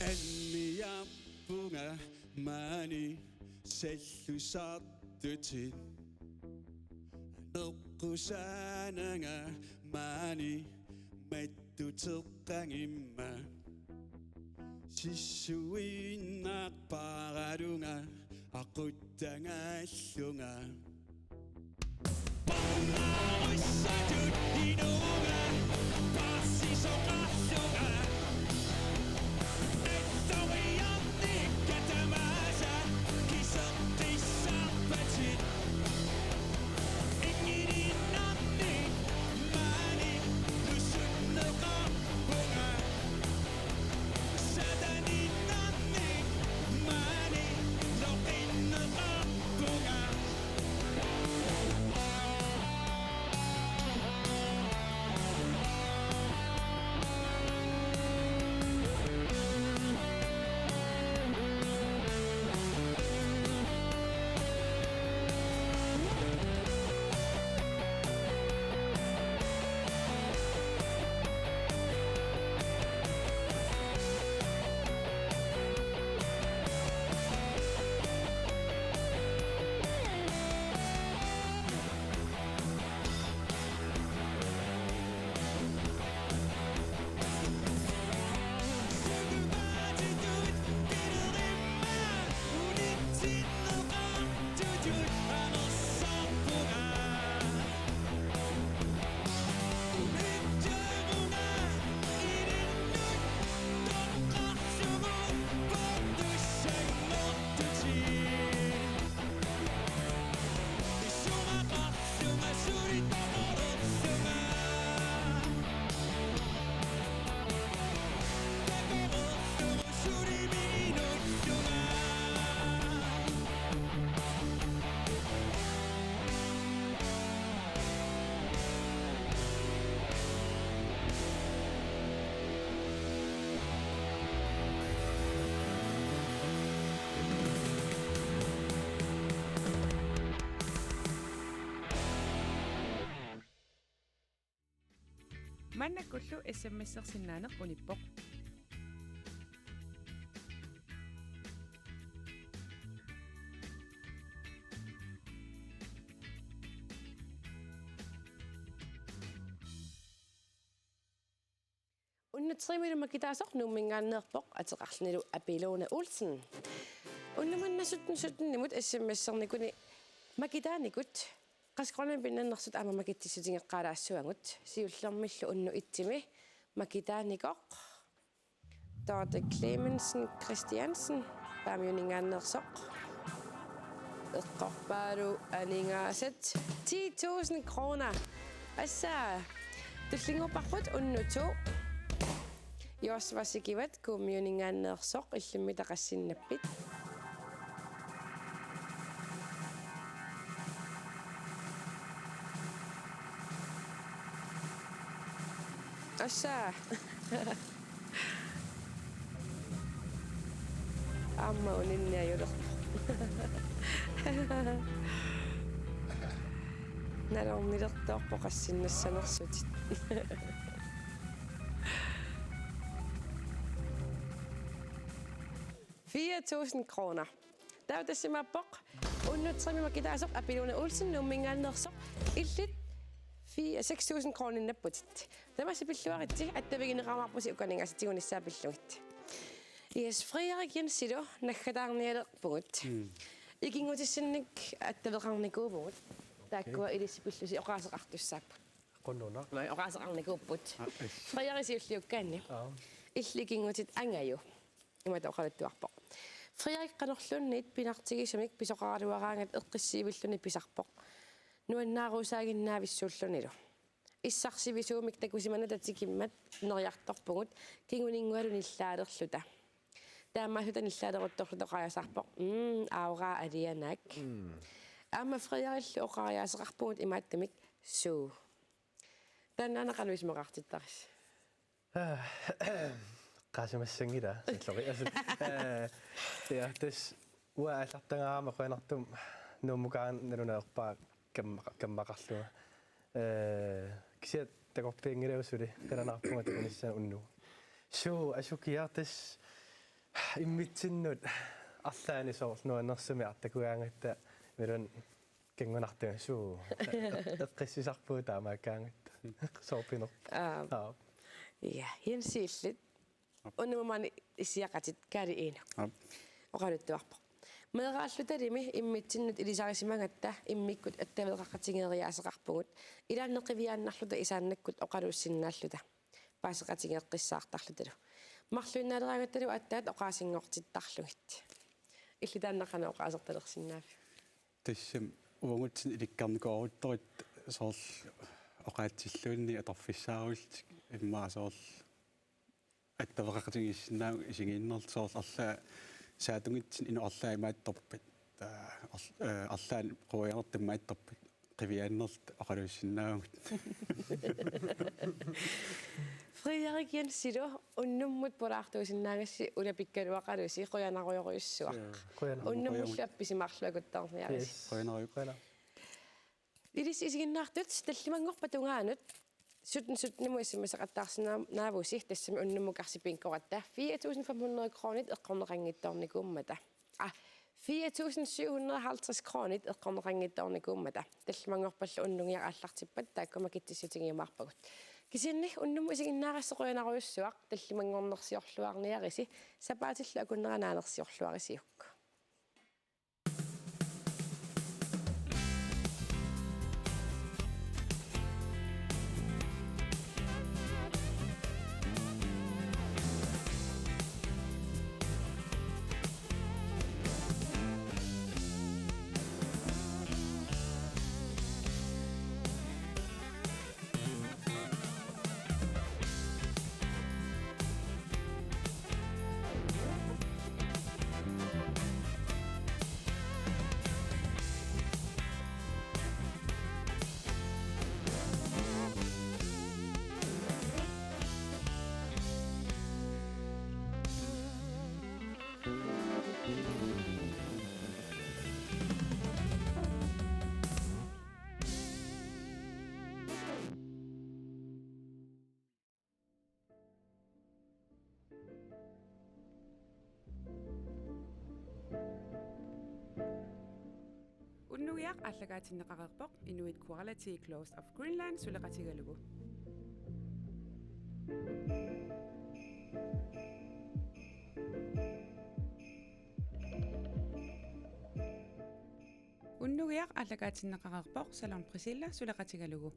Anniarpunga maani sallusartutit. Noqqusaananga maani mattuteqqanngimmat. Sissuinnarparalunga aquttangaallunga. Parnarussatut inunga paarsisoqarlunga. Attoriarnikka tamaasa kiseqqissaarpatit. Inngiliinnarnik maani nusunneqarpunga. Sataniinnarnik maani loqinneqarpunga. Maannakkullu S M S-ersinnaaneq unippoq. Unnuk tredive makitaasoq Nuumminngaanneerpoq ateqarlunilu Api Lone Olsen. Unnuk manna sytten sytten-imut S M S-ernikuni makitaanikut qassit koruuninik pinnannersut aamma makitsissutigeqqaalaassavagut. Siullermillu unnuk et-imi makitaanikoq Dorte Clemensen Christiansen, Paamiuninngaanneersoq. Eqqorpaalu aningaasat ti tusind kroner. Assa, tullinnguupparput unnuk to. Joosua Sikivat Kuummiuninngaanneersoq, illimmi taqassinnappit? Assa. Aamma uninniajulerpoq. Nalornilertoorpoq qassinnassanersutit. Fire tusind kroner. Taava tassa imaappoq unnuk tre-mi makitaasoq Api Lone Olsen Nuumminngaanneersoq, illit fi-, seks tusind kroninnaapputit. Tamassi pilluaritsi, attavigineqarumaarpusi uku aningaasat tigunissaa pillugit. Yes, Frederik Jensilu naggataarnialerpugut. Mm. Ikinngutissinnik attaveqarnikuuvugut. Taakkua, okay, ilissi pillusi oqaaseqartussaapput. Qunuuna. Naa, oqaaseqarnikuupput. Ah, yes. Frederik siulliukkaanni. Aa. Illit ikinngutit angaju. Imatut oqaluttuarpoq: Frederik qanorluunniit pinartigisumik pisoqaraluaraangat eqqissiivilluni pisarpoq, nuannaarusaaginnaavissuullunilu. Issarsivisuumik takusimanata tikimmat neriartorpugut kinguninngualu nillaalerluta. Taamaassuta nillaaleruttorluta oqariasaarpoq: Mm, auraa alianaak. Mm. Aamma Frederikillu oqariaaseqarpugut imaattumik: Suu. Taannaana qanoq isumaqartittarisi? Qaasimassanngilaq, sallori. Altså, øh, ja, tassa uanga aallartagara aamma qujanartumik Nuummukaanni nalunaarpara kamma-, kammaqarlunga. Øh, kisianni Takorpianngilagut suli qilanaarpunga takunissaa unnugu. Suu, asukiaq tassa immitsinnut arlaanni soorlu nuannersumik artakugaangatta imaluunniit kanngunartunga suu. Eqqissisarpugut taamaakkaangatta. Soorpinerpoq. Aap. Aap. Ja, Jens illit. Unnummut maani issiaqatit Kaali Enok. Aap. Oqaluttuarpoq. Meeraallutalimi immitsinnut ilisarisimagatta immikkut attaveqaqatigeeriaaseqarpugut. Ilaanni qiviaannarluta isaannakkut oqaluussinnaalluta. Paaseqatigeeqqissaartarlutalu. Marluinnaaleraangattalu aatsaat oqaasinngortittarlugit. Illit taanna qanoq oqaasertalersinnaaviuk? Tassami uagutsinni ilikkarnikooruttorit soorlu oqaatsilluunniit atorfissaarullutik immaqa soorlu attaveqaqatigiissinnaavugut isigiinnarluta soorlu arlaat saatungitsinni inuk arlaat imaattorpat. Taa ar-, eh, arlaanni quianartut imaattorpat. Qiviaannarluta oqaluussinnaavugut. Frederik Jensilu unnummut pulaartuusinnaagassi ulapikkaluaqalusi qujanarujorujussuaq. Qujanaq. Unnumullu appisi marluakuttoorniarisi. Yes. Qujanaq. Qujanaq. Ilissi isiginnaartut tallimanngorpat tungaanut sytten sytten-imut S M S-eqattaarsinnaavusi tassami unnummut karsi bingoratta fire tusind fem hundrede kronit eqqorneqanngitsoornikuummata. Ah, fire tusind syv hundrede og halvtreds kronit eqqorneqanngitsoornikuummata. Tallimanngorpallu unnugiaq aallartippat taakkua makitsissutigiumaarpagut. Kisianni unnummut isiginnaarassi qujanarujussuaq tallimanngornersiorluarniarisi sapaatillu akunnera naanersiorluarisiuk. Unnugiaq aallakaatinneqareerpoq Inuit Quality Clothes of Greenland suleqatigalugu. Unnugiaq aallakaatinneqareerpoq Salon Priscilla suleqatigalugu.